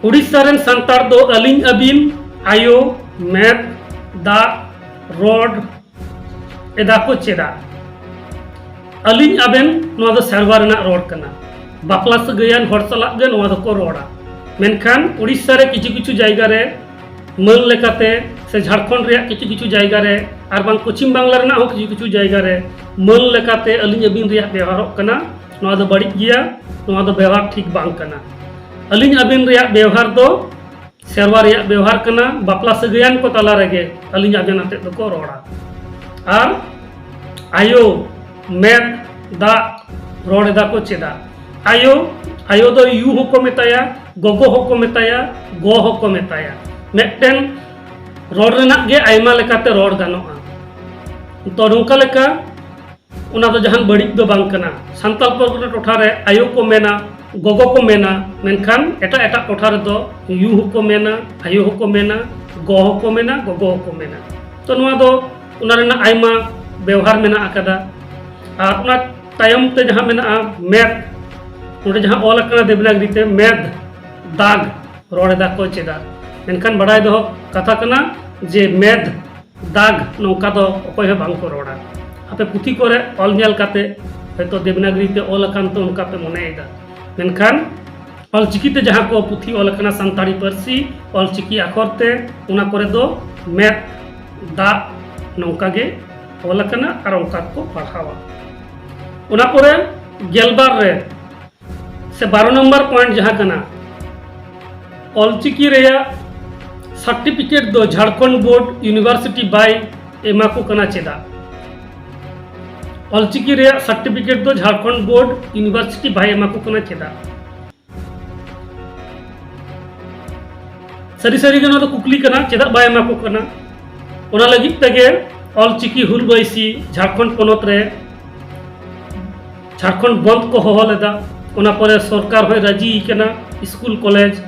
ᱩᱲᱤᱥᱥᱟ ᱨᱮᱱ ᱥᱟᱱᱛᱟᱲ ᱫᱚ ᱟᱹᱞᱤᱧ ᱟᱹᱵᱤᱱ, ᱟᱭᱳ, ᱢᱮᱫ, ᱫᱟᱜ, ᱨᱚᱲ ᱮᱫᱟ ᱠᱚ ᱪᱮᱫᱟᱜ? ᱟᱹᱞᱤᱧ ᱟᱵᱮᱱ, ᱱᱚᱣᱟ ᱫᱚ ᱥᱮᱨᱣᱟ ᱨᱮᱱᱟᱜ ᱨᱚᱲ ᱠᱟᱱᱟ᱾ ᱵᱟᱯᱞᱟ ᱥᱟᱹᱜᱟᱹᱭᱟᱱ ᱦᱚᱲ ᱥᱟᱞᱟᱜ ᱜᱮ ᱱᱚᱣᱟ ᱫᱚᱠᱚ ᱨᱚᱲᱟ᱾ ᱢᱮᱱᱠᱷᱟᱱ ᱩᱲᱤᱥᱥᱟ ᱨᱮ ᱠᱤᱪᱷᱩ ᱠᱤᱪᱷᱩ ᱡᱟᱭᱜᱟ ᱨᱮ ᱢᱟᱹᱱ ᱞᱮᱠᱟᱛᱮ, ᱥᱮ ᱡᱷᱟᱲᱠᱷᱚᱸᱰ ᱨᱮᱭᱟᱜ ᱠᱤᱪᱷᱩ ᱠᱤᱪᱷᱩ ᱡᱟᱭᱜᱟ ᱨᱮ, ᱟᱨ ᱵᱟᱝ ᱯᱚᱪᱷᱤᱢ ᱵᱟᱝᱞᱟ ᱨᱮᱱᱟᱜ ᱦᱚᱸ ᱠᱤᱪᱷᱩ ᱠᱤᱪᱷᱩ ᱡᱟᱭᱜᱟ ᱨᱮ ᱢᱟᱹᱱ ᱞᱮᱠᱟᱛᱮ ᱟᱹᱞᱤᱧ ᱟᱹᱵᱤᱱ ᱨᱮᱭᱟᱜ ᱵᱮᱣᱦᱟᱨᱚᱜ ᱠᱟᱱᱟ᱾ ᱱᱚᱣᱟ ᱫᱚ ᱵᱟᱹᱲᱤᱡ ᱜᱮᱭᱟ, ᱱᱚᱣᱟ ᱫᱚ ᱵᱮᱣᱦᱟᱨ ᱴᱷᱤᱠ ᱵᱟᱝ ᱠᱟᱱᱟ᱾ ᱟᱹᱞᱤᱧ ᱟᱹᱵᱤᱱ ᱨᱮᱭᱟᱜ ᱵᱮᱣᱦᱟᱨ ᱫᱚ ᱥᱮᱨᱣᱟ ᱨᱮᱭᱟᱜ ᱵᱮᱣᱦᱟᱨ ᱠᱟᱱᱟ᱾ ᱵᱟᱯᱞᱟ ᱥᱟᱹᱜᱟᱹᱭᱟᱱ ᱠᱚ ᱛᱟᱞᱟ ᱨᱮᱜᱮ ᱟᱹᱞᱤᱧ ᱟᱵᱮᱱ ᱟᱛᱮᱫ ᱫᱚᱠᱚ ᱨᱚᱲᱟ᱾ ᱟᱨ ᱟᱭᱳ, ᱢᱮᱫ, ᱫᱟᱜ, ᱨᱚᱲ ᱮᱫᱟ ᱠᱚ ᱪᱮᱫᱟᱜ? ᱟᱭᱳ, ᱟᱭᱳ ᱫᱚ ᱭᱩ ᱦᱚᱸᱠᱚ ᱢᱮᱛᱟᱭᱟ, ᱜᱚᱜᱚ ᱦᱚᱸᱠᱚ ᱢᱮᱛᱟᱭᱟ, ᱜᱚ ᱦᱚᱸᱠᱚ ᱢᱮᱛᱟᱭᱟ᱾ ᱢᱤᱫᱴᱮᱱ ᱨᱚᱲ ᱨᱮᱱᱟᱜ ᱜᱮ ᱟᱭᱢᱟ ᱞᱮᱠᱟᱛᱮ ᱨᱚᱲ ᱜᱟᱱᱚᱜᱼᱟ᱾ ᱛᱚ, ᱱᱚᱝᱠᱟ ᱞᱮᱠᱟ ᱚᱱᱟ ᱫᱚ ᱡᱟᱦᱟᱱ ᱵᱟᱹᱲᱤᱡ ᱫᱚ ᱵᱟᱝ ᱠᱟᱱᱟ᱾ ᱥᱟᱱᱛᱟᱲ ᱯᱚᱨᱜᱚᱱᱟ ᱴᱚᱴᱷᱟ ᱨᱮ ᱟᱭᱳ ᱠᱚ ᱢᱮᱱᱟ, ᱜᱚᱜᱚ ᱠᱚ ᱢᱮᱱᱟ, ᱢᱮᱱᱠᱷᱟᱱ ᱮᱴᱟᱜ ᱮᱴᱟᱜ ᱴᱚᱴᱷᱟ ᱨᱮᱫᱚ ᱭᱩ ᱦᱚᱸᱠᱚ ᱢᱮᱱᱟ, ᱟᱭᱳ ᱦᱚᱸᱠᱚ ᱢᱮᱱᱟ, ᱜᱚ ᱦᱚᱸᱠᱚ ᱢᱮᱱᱟ, ᱜᱚᱜᱚ ᱦᱚᱸᱠᱚ ᱢᱮᱱᱟ᱾ ᱛᱚ, ᱱᱚᱣᱟ ᱫᱚ ᱚᱱᱟ ᱨᱮᱱᱟᱜ ᱟᱭᱢᱟ ᱵᱮᱣᱦᱟᱨ ᱢᱮᱱᱟᱜ ᱟᱠᱟᱫᱟ᱾ ᱟᱨ ᱚᱱᱟ ᱛᱟᱭᱚᱢ ᱛᱮ ᱡᱟᱦᱟᱸ ᱢᱮᱱᱟᱜᱼᱟ ᱢᱮᱫ, ᱱᱚᱰᱮ ᱡᱟᱦᱟᱸ ᱚᱞ ᱟᱠᱟᱱᱟ ᱫᱮᱵᱽᱱᱟᱜᱽᱨᱤ ᱛᱮ ᱢᱮᱫ ᱫᱟᱜᱽ ᱨᱚᱲ ᱮᱫᱟ ᱠᱚ ᱪᱮᱫᱟᱜ? ᱢᱮᱱᱠᱷᱟᱱ ᱵᱟᱲᱟᱭ ᱫᱚᱦᱚ ᱠᱟᱛᱷᱟ ᱠᱟᱱᱟ ᱡᱮ ᱢᱮᱫ ᱫᱟᱜᱽ ᱱᱚᱝᱠᱟ ᱫᱚ ᱚᱠᱚᱭ ᱦᱚᱸ ᱵᱟᱝ ᱠᱚ ᱨᱚᱲᱟ᱾ ᱟᱯᱮ ᱯᱩᱛᱷᱤ ᱠᱚᱨᱮ ᱚᱞ ᱧᱮᱞ ᱠᱟᱛᱮ ᱦᱚᱭᱛᱳ ᱫᱮᱵᱽᱱᱟᱜᱽᱨᱤ ᱛᱮ ᱚᱞ ᱟᱠᱟᱱ ᱛᱮ ᱚᱱᱠᱟ ᱯᱮ ᱢᱚᱱᱮᱭᱮᱫᱟ, ᱢᱮᱱᱠᱷᱟᱱ ᱚᱞᱪᱤᱠᱤ ᱛᱮ ᱡᱟᱦᱟᱸ ᱠᱚ ᱯᱩᱛᱷᱤ ᱚᱞ ᱟᱠᱟᱱᱟ ᱥᱟᱱᱛᱟᱲᱤ ᱯᱟᱹᱨᱥᱤ ᱚᱞᱪᱤᱠᱤ ᱟᱠᱷᱚᱨ ᱛᱮ, ᱚᱱᱟ ᱠᱚᱨᱮ ᱫᱚ ᱢᱮᱫ ᱫᱟᱜ ᱱᱚᱝᱠᱟ ᱜᱮ ᱚᱞ ᱟᱠᱟᱱᱟ ᱟᱨ ᱚᱱᱠᱟ ᱠᱚ ᱯᱟᱲᱦᱟᱣᱟ᱾ ᱚᱱᱟ ᱯᱚᱨᱮ ᱜᱮᱞᱵᱟᱨ ᱨᱮ ᱥᱮ ᱵᱟᱨᱚ ᱱᱚᱢᱵᱚᱨ ᱯᱚᱭᱮᱱᱴ ᱡᱟᱦᱟᱸ ᱠᱟᱱᱟ, ᱚᱞᱪᱤᱠᱤ ᱨᱮᱭᱟᱜ ᱥᱟᱨᱴᱤᱯᱷᱤᱠᱮᱴ ᱫᱚ ᱡᱷᱟᱲᱠᱷᱚᱸᱰ ᱵᱳᱨᱰ ᱤᱭᱩᱱᱤᱵᱷᱟᱨᱥᱤᱴᱤ ᱵᱟᱭ ᱮᱢᱟ ᱠᱚ ᱠᱟᱱᱟ ᱪᱮᱫᱟᱜ? ᱚᱞᱪᱤᱠᱤ ᱨᱮᱭᱟᱜ ᱥᱟᱨᱴᱤᱯᱷᱤᱠᱮᱴ ᱫᱚ ᱡᱷᱟᱲᱠᱷᱚᱸᱰ ᱵᱳᱨᱰ ᱤᱭᱩᱱᱤᱵᱷᱟᱨᱥᱤᱴᱤ ᱵᱟᱭ ᱮᱢᱟ ᱠᱚ ᱠᱟᱱᱟ ᱪᱮᱫᱟᱜ? ᱥᱟᱹᱨᱤ ᱥᱟᱹᱨᱤ ᱜᱮ ᱱᱚᱣᱟ ᱫᱚ ᱠᱩᱠᱞᱤ ᱠᱟᱱᱟ, ᱪᱮᱫᱟᱜ ᱵᱟᱭ ᱮᱢᱟ ᱠᱚ ᱠᱟᱱᱟ? ᱚᱱᱟ ᱞᱟᱹᱜᱤᱫ ᱛᱮᱜᱮ ᱚᱞᱪᱤᱠᱤ ᱦᱩᱞ ᱵᱟᱹᱭᱥᱤ ᱡᱷᱟᱲᱠᱷᱚᱸᱰ ᱯᱚᱱᱚᱛ ᱨᱮ ᱡᱷᱟᱲᱠᱷᱚᱸᱰ ᱵᱚᱱᱫ ᱠᱚ ᱦᱚᱦᱚ ᱞᱮᱫᱟ᱾ ᱚᱱᱟ ᱯᱚᱨᱮ ᱥᱚᱨᱠᱟᱨ ᱦᱚᱸᱭ ᱨᱟᱹᱡᱤ ᱠᱟᱱᱟ, ᱥᱠᱩᱞ ᱠᱚᱞᱮᱡᱽ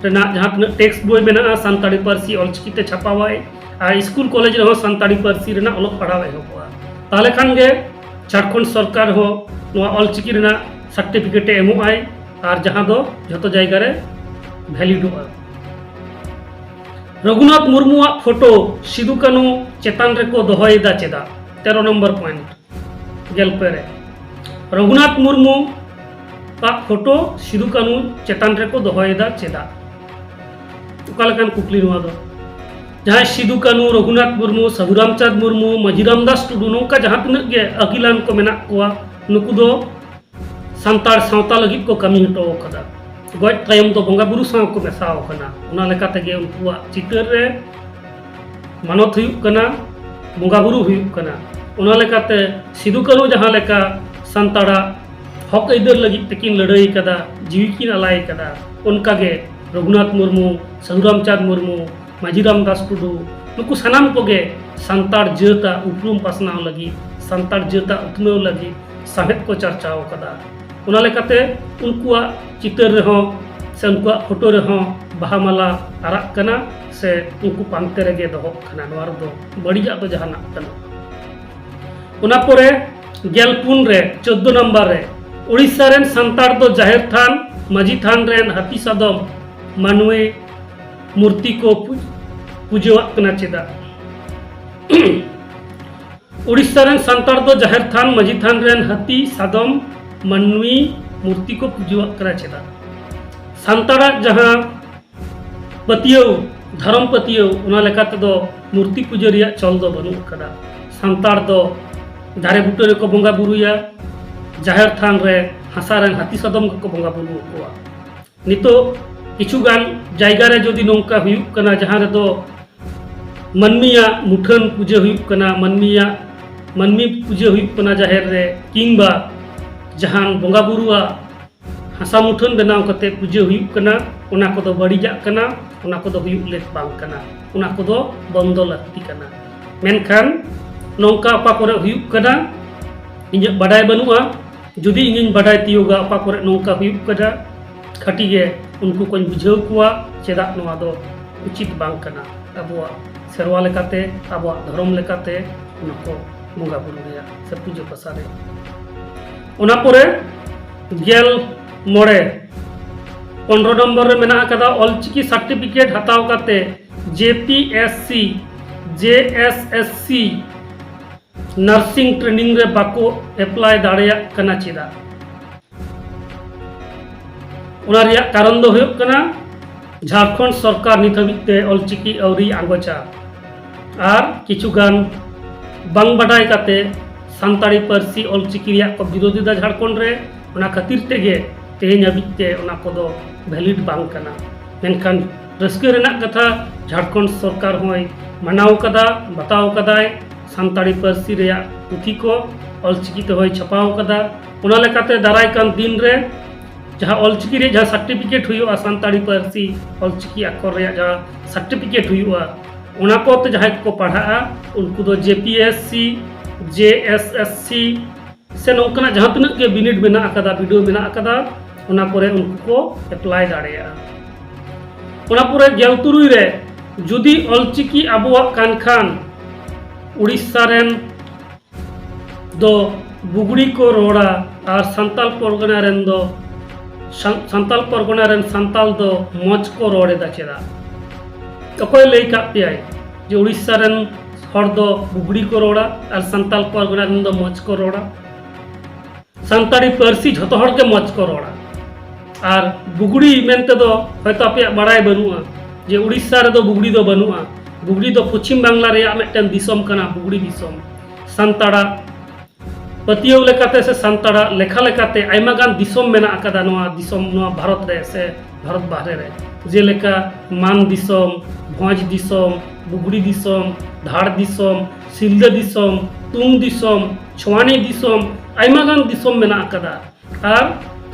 ᱨᱮᱱᱟᱜ ᱡᱟᱦᱟᱸ ᱛᱤᱱᱟᱹᱜ ᱴᱮᱠᱥᱴ ᱵᱳᱭ ᱢᱮᱱᱟᱜᱼᱟ ᱥᱟᱱᱛᱟᱲᱤ ᱯᱟᱹᱨᱥᱤ ᱚᱞᱪᱤᱠᱤ ᱛᱮ ᱪᱷᱟᱯᱟᱣᱟᱭ, ᱟᱨ ᱥᱠᱩᱞ ᱠᱚᱞᱮᱡᱽ ᱨᱮᱦᱚᱸ ᱥᱟᱱᱛᱟᱲᱤ ᱯᱟᱹᱨᱥᱤ ᱨᱮᱱᱟᱜ ᱚᱞᱚᱜ ᱯᱟᱲᱦᱟᱣ ᱮᱦᱚᱵᱚᱜᱼᱟ᱾ ᱛᱟᱦᱚᱞᱮ ᱠᱷᱟᱱ ᱜᱮ ᱡᱷᱟᱲᱠᱷᱚᱸᱰ ᱥᱚᱨᱠᱟᱨ ᱦᱚᱸ ᱱᱚᱣᱟ ᱚᱞᱪᱤᱠᱤ ᱨᱮᱱᱟᱜ ᱥᱟᱨᱴᱤᱯᱷᱤᱠᱮᱴ ᱮ ᱮᱢᱚᱜᱼᱟᱭ, ᱟᱨ ᱡᱟᱦᱟᱸ ᱫᱚ ᱡᱷᱚᱛᱚ ᱡᱟᱭᱜᱟ ᱨᱮ ᱵᱷᱮᱞᱤᱰᱚᱜᱼᱟ᱾ ᱨᱚᱜᱷᱩᱱᱟᱛᱷ ᱢᱩᱨᱢᱩᱣᱟᱜ ᱯᱷᱳᱴᱳ ᱥᱤᱫᱩ ᱠᱟᱹᱱᱩ ᱪᱮᱛᱟᱱ ᱨᱮᱠᱚ ᱫᱚᱦᱚᱭᱮᱫᱟ ᱪᱮᱫᱟᱜ? ᱛᱮᱨᱚ ᱱᱚᱢᱵᱚᱨ ᱯᱚᱭᱮᱱᱴ, ᱜᱮᱞ ᱯᱮ ᱨᱮ᱾ ᱨᱚᱜᱷᱩᱱᱟᱛᱷ ᱢᱩᱨᱢᱩ ᱟᱜ ᱯᱷᱳᱴᱳ ᱥᱤᱫᱩ ᱠᱟᱹᱱᱩ ᱪᱮᱛᱟᱱ ᱨᱮᱠᱚ ᱫᱚᱦᱚᱭᱮᱫᱟ ᱪᱮᱫᱟᱜ? ᱚᱠᱟ ᱞᱮᱠᱟᱱ ᱠᱩᱠᱞᱤ ᱱᱚᱣᱟ ᱫᱚ? ᱡᱟᱦᱟᱸᱭ ᱥᱤᱫᱩ ᱠᱟᱹᱱᱩ, ᱨᱚᱜᱷᱩᱱᱟᱛᱷ ᱢᱩᱨᱢᱩ, ᱥᱟᱹᱫᱷᱩ ᱨᱟᱢᱪᱟᱸᱫᱽ ᱢᱩᱨᱢᱩ, ᱢᱟᱹᱡᱷᱤ ᱨᱟᱢᱫᱟᱥ ᱴᱩᱰᱩ, ᱱᱚᱝᱠᱟ ᱡᱟᱦᱟᱸ ᱛᱤᱱᱟᱹᱜ ᱜᱮ ᱟᱹᱠᱤᱞᱟᱱ ᱠᱚ ᱢᱮᱱᱟᱜ ᱠᱚᱣᱟ, ᱱᱩᱠᱩ ᱫᱚ ᱥᱟᱱᱛᱟᱲ ᱥᱟᱶᱛᱟ ᱞᱟᱹᱜᱤᱫ ᱠᱚ ᱠᱟᱹᱢᱤ ᱦᱚᱴᱚ ᱟᱠᱟᱫᱟ᱾ ᱜᱚᱡ ᱛᱟᱭᱚᱢ ᱫᱚ ᱵᱚᱸᱜᱟ ᱵᱩᱨᱩ ᱥᱟᱶ ᱠᱚ ᱢᱮᱥᱟ ᱟᱠᱟᱱᱟ᱾ ᱚᱱᱟ ᱞᱮᱠᱟ ᱛᱮᱜᱮ ᱩᱱᱠᱩᱣᱟᱜ ᱪᱤᱛᱟᱹᱨ ᱨᱮ ᱢᱟᱱᱚᱛ ᱦᱩᱭᱩᱜ ᱠᱟᱱᱟ, ᱵᱚᱸᱜᱟ ᱵᱩᱨᱩ ᱦᱩᱭᱩᱜ ᱠᱟᱱᱟ᱾ ᱚᱱᱟ ᱞᱮᱠᱟᱛᱮ ᱥᱤᱫᱩ ᱠᱟᱹᱱᱩ ᱡᱟᱦᱟᱸ ᱞᱮᱠᱟ ᱥᱟᱱᱛᱟᱲᱟᱜ ᱦᱚᱠ ᱟᱹᱭᱫᱟᱹᱨ ᱞᱟᱹᱜᱤᱫ ᱛᱮᱠᱤᱱ ᱞᱟᱹᱲᱦᱟᱹᱭ ᱠᱟᱫᱟ, ᱡᱤᱣᱤ ᱠᱤᱱ ᱟᱞᱟᱭ ᱠᱟᱫᱟ, ᱚᱱᱠᱟᱜᱮ ᱨᱚᱜᱷᱩᱱᱟᱛᱷ ᱢᱩᱨᱢᱩ, ᱥᱟᱹᱫᱷᱩ ᱨᱟᱢᱪᱟᱸᱫᱽ ᱢᱩᱨᱢᱩ, ᱢᱟᱹᱡᱷᱤ ᱨᱟᱢᱫᱟᱥ ᱴᱩᱰᱩ, ᱱᱩᱠᱩ ᱥᱟᱱᱟᱢ ᱠᱚᱜᱮ ᱥᱟᱱᱛᱟᱲ ᱡᱟᱹᱛᱟᱜ ᱩᱯᱨᱩᱢ ᱯᱟᱥᱱᱟᱣ ᱞᱟᱹᱜᱤᱫ, ᱥᱟᱱᱛᱟᱲ ᱡᱟᱹᱛᱟᱜ ᱩᱛᱱᱟᱹᱣ ᱞᱟᱹᱜᱤᱫ ᱥᱟᱶᱦᱮᱫ ᱠᱚ ᱪᱟᱨᱪᱟᱣ ᱠᱟᱫᱟ᱾ ᱚᱱᱟ ᱞᱮᱠᱟᱛᱮ ᱩᱱᱠᱩᱣᱟᱜ ᱪᱤᱛᱟᱹᱨ ᱨᱮᱦᱚᱸ ᱥᱮ ᱩᱱᱠᱩᱣᱟᱜ ᱯᱷᱳᱴᱳ ᱨᱮᱦᱚᱸ ᱵᱟᱦᱟ ᱢᱟᱞᱟ ᱟᱨᱟᱜ ᱠᱟᱱᱟ ᱥᱮ ᱩᱱᱠᱩ ᱯᱟᱱᱛᱮ ᱨᱮᱜᱮ ᱫᱚᱦᱚᱜ ᱠᱟᱱᱟ᱾ ᱱᱚᱣᱟ ᱨᱮᱫᱚ ᱵᱟᱹᱲᱤᱡᱟᱜ ᱫᱚ ᱡᱟᱦᱟᱱᱟᱜ ᱵᱟᱹᱱᱩᱜᱼᱟ᱾ ᱚᱱᱟ ᱯᱚᱨᱮ ᱜᱮᱞ ᱯᱩᱱ ᱨᱮ, ᱪᱳᱫᱽᱫᱳ ᱱᱟᱢᱵᱟᱨ ᱨᱮ, ᱳᱰᱤᱥᱟ ᱨᱮᱱ ᱥᱟᱱᱛᱟᱲ ᱫᱚ ᱡᱟᱦᱮᱨ ᱛᱷᱟᱱ, ᱢᱟᱹᱡᱷᱤ ᱛᱷᱟᱱ ᱨᱮᱱ ᱦᱟᱹᱛᱤ ᱥᱟᱫᱚᱢ, ᱢᱟᱹᱱᱢᱤ ᱢᱩᱨᱛᱤ ᱠᱚ ᱯᱩ-, ᱯᱩᱡᱟᱹᱣᱟᱜ ᱠᱟᱱᱟ ᱪᱮᱫᱟᱜ? ᱳᱰᱤᱥᱟ ᱨᱮᱱ ᱥᱟᱱᱛᱟᱲ ᱫᱚ ᱡᱟᱦᱮᱨ ᱛᱷᱟᱱ, ᱢᱟᱹᱡᱷᱤ ᱛᱷᱟᱱ ᱨᱮᱱ ᱦᱟᱹᱛᱤ ᱥᱟᱫᱚᱢ, ᱢᱟᱹᱱᱢᱤ ᱢᱩᱨᱛᱤ ᱠᱚ ᱯᱩᱡᱟᱹᱣᱟᱜ ᱠᱟᱱᱟ ᱪᱮᱫᱟᱜ? ᱥᱟᱱᱛᱟᱲᱟᱜ ᱡᱟᱦᱟᱸ ᱯᱟᱹᱛᱭᱟᱹᱣ, ᱫᱷᱚᱨᱚᱢ ᱯᱟᱹᱛᱭᱟᱹᱣ, ᱚᱱᱟ ᱞᱮᱠᱟ ᱛᱮᱫᱚ ᱢᱩᱨᱛᱤ ᱯᱩᱡᱟᱹ ᱨᱮᱭᱟᱜ ᱪᱚᱞ ᱫᱚ ᱵᱟᱹᱱᱩᱜ ᱟᱠᱟᱫᱟ᱾ ᱥᱟᱱᱛᱟᱲ ᱫᱚ ᱫᱟᱨᱮ ᱵᱩᱴᱟᱹ ᱨᱮᱠᱚ ᱵᱚᱸᱜᱟ ᱵᱩᱨᱩᱭᱟ, ᱡᱟᱦᱮᱨ ᱛᱷᱟᱱ ᱨᱮ ᱦᱟᱥᱟ ᱨᱮᱱ ᱦᱟᱹᱛᱤ ᱥᱟᱫᱚᱢ ᱜᱮᱠᱚ ᱵᱚᱸᱜᱟ ᱵᱩᱨᱩ ᱟᱠᱚᱣᱟ᱾ ᱱᱤᱛᱚᱜ ᱠᱤᱪᱷᱩ ᱜᱟᱱ ᱡᱟᱭᱜᱟ ᱨᱮ ᱡᱩᱫᱤ ᱱᱚᱝᱠᱟ ᱦᱩᱭᱩᱜ ᱠᱟᱱᱟ, ᱡᱟᱦᱟᱸ ᱨᱮᱫᱚ ᱢᱟᱹᱱᱢᱤᱭᱟᱜ ᱢᱩᱴᱷᱟᱹᱱ ᱯᱩᱡᱟᱹ ᱦᱩᱭᱩᱜ ᱠᱟᱱᱟ, ᱢᱟᱹᱱᱢᱤᱭᱟᱜ, ᱢᱟᱹᱱᱢᱤ ᱯᱩᱡᱟᱹ ᱦᱩᱭᱩᱜ ᱠᱟᱱᱟ ᱡᱟᱦᱮᱨ ᱨᱮ, ᱠᱤᱝᱵᱟ ᱡᱟᱦᱟᱱ ᱵᱚᱸᱜᱟ ᱵᱩᱨᱩᱣᱟᱜ ᱦᱟᱥᱟ ᱢᱩᱴᱷᱟᱹᱱ ᱵᱮᱱᱟᱣ ᱠᱟᱛᱮ ᱯᱩᱡᱟᱹ ᱦᱩᱭᱩᱜ ᱠᱟᱱᱟ, ᱚᱱᱟ ᱠᱚᱫᱚ ᱵᱟᱹᱲᱤᱡᱟᱜ ᱠᱟᱱᱟ, ᱚᱱᱟ ᱠᱚᱫᱚ ᱦᱩᱭᱩᱜ ᱞᱮᱠ ᱵᱟᱝ ᱠᱟᱱᱟ, ᱚᱱᱟ ᱠᱚᱫᱚ ᱵᱚᱱᱫᱚ ᱞᱟᱹᱠᱛᱤ ᱠᱟᱱᱟ᱾ ᱢᱮᱱᱠᱷᱟᱱ ᱱᱚᱝᱠᱟ ᱚᱠᱟ ᱠᱚᱨᱮ ᱦᱩᱭᱩᱜ ᱠᱟᱱᱟ, ᱤᱧᱟᱹᱜ ᱵᱟᱰᱟᱭ ᱵᱟᱹᱱᱩᱜᱼᱟ᱾ ᱡᱩᱫᱤ ᱤᱧᱤᱧ ᱵᱟᱰᱟᱭ ᱛᱤᱭᱳᱜᱟ ᱚᱠᱟ ᱠᱚᱨᱮ ᱱᱚᱝᱠᱟ ᱦᱩᱭᱩᱜ ᱠᱟᱱᱟ, ᱠᱷᱟᱹᱴᱤ ᱜᱮ ᱩᱱᱠᱩ ᱠᱚᱧ ᱵᱩᱡᱷᱟᱹᱣ ᱠᱚᱣᱟ, ᱪᱮᱫᱟᱜ ᱱᱚᱣᱟ ᱫᱚ ᱩᱪᱤᱛ ᱵᱟᱝ ᱠᱟᱱᱟ᱾ ᱟᱵᱚᱣᱟᱜ ᱥᱮᱨᱣᱟ ᱞᱮᱠᱟᱛᱮ, ᱟᱵᱚᱣᱟᱜ ᱫᱷᱚᱨᱚᱢ ᱞᱮᱠᱟᱛᱮ ᱚᱱᱟ ᱠᱚ ᱵᱚᱸᱜᱟ ᱵᱩᱨᱩ ᱨᱮᱭᱟᱜ ᱥᱮ ᱯᱩᱡᱟᱹ ᱯᱟᱥᱟ ᱨᱮᱭᱟᱜ᱾ ᱚᱱᱟ ᱯᱚᱨᱮ ᱜᱮᱞ ᱢᱚᱬᱮ, ᱯᱚᱱᱨᱚ ᱱᱚᱢᱵᱚᱨ ᱨᱮ ᱢᱮᱱᱟᱜ ᱟᱠᱟᱫᱟ ᱚᱞᱪᱤᱠᱤ certificate ᱦᱟᱛᱟᱣ ᱠᱟᱛᱮ JPSC, JSSC nursing training ᱨᱮ ᱵᱟᱠᱚ apply ᱫᱟᱲᱮᱭᱟᱜ ᱠᱟᱱᱟ ᱪᱮᱫᱟᱜ? ᱚᱱᱟ ᱨᱮᱭᱟᱜ ᱠᱟᱨᱚᱱ ᱫᱚ ᱦᱩᱭᱩᱜ ᱠᱟᱱᱟ, ᱡᱷᱟᱲᱠᱷᱚᱸᱰ ᱥᱚᱨᱠᱟᱨ ᱱᱤᱛ ᱦᱟᱹᱵᱤᱡ ᱛᱮ ᱚᱞᱪᱤᱠᱤ ᱟᱹᱣᱨᱤ ᱟᱸᱜᱚᱪᱟ᱾ ᱟᱨ ᱠᱤᱪᱷᱩ ᱜᱟᱱ ᱵᱟᱝ ᱵᱟᱰᱟᱭ ᱠᱟᱛᱮ ᱥᱟᱱᱛᱟᱲᱤ ᱯᱟᱹᱨᱥᱤ ᱚᱞᱪᱤᱠᱤ ᱨᱮᱭᱟᱜ ᱠᱚ ᱵᱤᱨᱳᱫᱷ ᱮᱫᱟ ᱡᱷᱟᱲᱠᱷᱚᱸᱰ ᱨᱮ᱾ ᱚᱱᱟ ᱠᱷᱟᱹᱛᱤᱨ ᱛᱮᱜᱮ ᱛᱮᱦᱮᱧ ᱦᱟᱹᱵᱤᱡ ᱛᱮ ᱚᱱᱟ ᱠᱚᱫᱚ valid ᱵᱟᱝ ᱠᱟᱱᱟ᱾ ᱢᱮᱱᱠᱷᱟᱱ ᱨᱟᱹᱥᱠᱟᱹ ᱨᱮᱱᱟᱜ ᱠᱟᱛᱷᱟ, ᱡᱷᱟᱲᱠᱷᱚᱸᱰ ᱥᱚᱨᱠᱟᱨ ᱦᱚᱸᱭ ᱢᱟᱱᱟᱣ ᱠᱟᱫᱟ, ᱵᱟᱛᱟᱣ ᱠᱟᱫᱟᱭ, ᱥᱟᱱᱛᱟᱲᱤ ᱯᱟᱹᱨᱥᱤ ᱨᱮᱭᱟᱜ ᱯᱩᱛᱷᱤ ᱠᱚ ᱚᱞᱪᱤᱠᱤ ᱛᱮᱦᱚᱸᱭ ᱪᱷᱟᱯᱟᱣ ᱠᱟᱫᱟ᱾ ᱚᱱᱟ ᱞᱮᱠᱟᱛᱮ ᱫᱟᱨᱟᱭ ᱠᱟᱱ ᱫᱤᱱ ᱨᱮ ᱡᱟᱦᱟᱸ ᱚᱞᱪᱤᱠᱤ ᱨᱮᱭᱟᱜ ᱡᱟᱦᱟᱸ certificate ᱦᱩᱭᱩᱜᱼᱟ, ᱥᱟᱱᱛᱟᱲᱤ ᱯᱟᱹᱨᱥᱤ ᱚᱞᱪᱤᱠᱤ ᱟᱠᱷᱚᱨ ᱨᱮᱭᱟᱜ ᱡᱟᱦᱟᱸ certificate ᱦᱩᱭᱩᱜᱼᱟ, ᱚᱱᱟ ᱠᱚᱛᱮ ᱡᱟᱦᱟᱸᱭ ᱠᱚᱠᱚ ᱯᱟᱲᱦᱟᱜᱼᱟ, ᱩᱱᱠᱩ ᱫᱚ JPSC, JSSC ᱥᱮ ᱱᱚᱝᱠᱟᱱᱟᱜ ᱡᱟᱦᱟᱸ ᱛᱤᱱᱟᱹᱜ ᱜᱮ ᱵᱤᱱᱤᱰ ᱢᱮᱱᱟᱜ ᱟᱠᱟᱫᱟ, ᱵᱤᱰᱟᱹᱣ ᱢᱮᱱᱟᱜ ᱟᱠᱟᱫᱟ, ᱚᱱᱟ ᱠᱚᱨᱮ ᱩᱱᱠᱩ ᱠᱚ apply ᱫᱟᱲᱮᱭᱟᱜᱼᱟ᱾ ᱚᱱᱟ ᱯᱚᱨᱮ ᱜᱮᱞ ᱛᱩᱨᱩᱭ ᱨᱮ ᱡᱩᱫᱤ ᱚᱞᱪᱤᱠᱤ ᱟᱵᱚᱣᱟᱜ ᱠᱟᱱ ᱠᱷᱟᱱ, ᱩᱲᱤᱥᱥᱟ ᱨᱮᱱ ᱫᱚ ᱵᱩᱜᱽᱲᱤ ᱠᱚ ᱨᱚᱲᱟ ᱟᱨ ᱥᱟᱱᱛᱟᱞ ᱯᱚᱨᱜᱚᱱᱟ ᱨᱮᱱ ᱫᱚ ᱥᱟᱱ- ᱥᱟᱱᱛᱟᱞ ᱯᱚᱨᱜᱚᱱᱟ ᱨᱮᱱ ᱥᱟᱱᱛᱟᱞ ᱫᱚ ᱢᱚᱡᱽ ᱠᱚ ᱨᱚᱲ ᱮᱫᱟ ᱪᱮᱫᱟᱜ? ᱚᱠᱚᱭ ᱞᱟᱹᱭ ᱠᱟᱜ ᱯᱮᱭᱟᱭ ᱡᱮ ᱩᱲᱤᱥᱥᱟ ᱨᱮᱱ ᱦᱚᱲ ᱫᱚ ᱵᱩᱜᱽᱲᱤ ᱠᱚ ᱨᱚᱲᱟ ᱟᱨ ᱥᱟᱱᱛᱟᱞ ᱯᱚᱨᱜᱚᱱᱟ ᱨᱮᱱ ᱫᱚ ᱢᱚᱡᱽ ᱠᱚ ᱨᱚᱲᱟ? ᱥᱟᱱᱛᱟᱲᱤ ᱯᱟᱹᱨᱥᱤ ᱡᱷᱚᱛᱚ ᱦᱚᱲ ᱜᱮ ᱢᱚᱡᱽ ᱠᱚ ᱨᱚᱲᱟ᱾ ᱟᱨ ᱵᱩᱜᱽᱲᱤ ᱢᱮᱱᱛᱮ ᱫᱚ ᱦᱚᱭᱛᱳ ᱟᱯᱮᱭᱟᱜ ᱵᱟᱲᱟᱭ ᱵᱟᱹᱱᱩᱜᱼᱟ ᱡᱮ ᱩᱲᱤᱥᱥᱟ ᱨᱮᱫᱚ ᱵᱩᱜᱽᱲᱤ ᱫᱚ ᱵᱟᱹᱱᱩᱜᱼᱟ᱾ ᱵᱩᱜᱽᱲᱤ ᱫᱚ ᱯᱚᱪᱷᱤᱢ ᱵᱟᱝᱞᱟ ᱨᱮᱭᱟᱜ ᱢᱤᱫᱴᱮᱱ ᱫᱤᱥᱚᱢ ᱠᱟᱱᱟ, ᱵᱩᱜᱽᱲᱤ ᱫᱤᱥᱚᱢ᱾ ᱥᱟᱱᱛᱟᱲᱟᱜ ᱯᱟᱹᱛᱭᱟᱹᱣ ᱞᱮᱠᱟᱛᱮ ᱥᱮ ᱥᱟᱱᱛᱟᱲᱟᱜ ᱞᱮᱠᱷᱟ ᱞᱮᱠᱟᱛᱮ ᱟᱭᱢᱟ ᱜᱟᱱ ᱫᱤᱥᱚᱢ ᱢᱮᱱᱟᱜ ᱟᱠᱟᱫᱟ ᱱᱚᱣᱟ ᱫᱤᱥᱚᱢ, ᱱᱚᱣᱟ ᱵᱷᱟᱨᱚᱛ ᱨᱮ ᱥᱮ ᱵᱷᱟᱨᱚᱛ ᱵᱟᱦᱨᱮ ᱨᱮ, ᱡᱮᱞᱮᱠᱟ ᱢᱟᱱ ᱫᱤᱥᱚᱢ, ᱵᱷᱚᱸᱡᱽ ᱫᱤᱥᱚᱢ, ᱵᱩᱜᱽᱲᱤ ᱫᱤᱥᱚᱢ, ᱫᱷᱟᱲ ᱫᱤᱥᱚᱢ, ᱥᱤᱞᱫᱟᱹ ᱫᱤᱥᱚᱢ, ᱛᱩᱝ ᱫᱤᱥᱚᱢ, ᱪᱷᱳᱣᱟᱱᱤ ᱫᱤᱥᱚᱢ, ᱟᱭᱢᱟ ᱜᱟᱱ ᱫᱤᱥᱚᱢ ᱢᱮᱱᱟᱜ ᱟᱠᱟᱫᱟ᱾ ᱟᱨ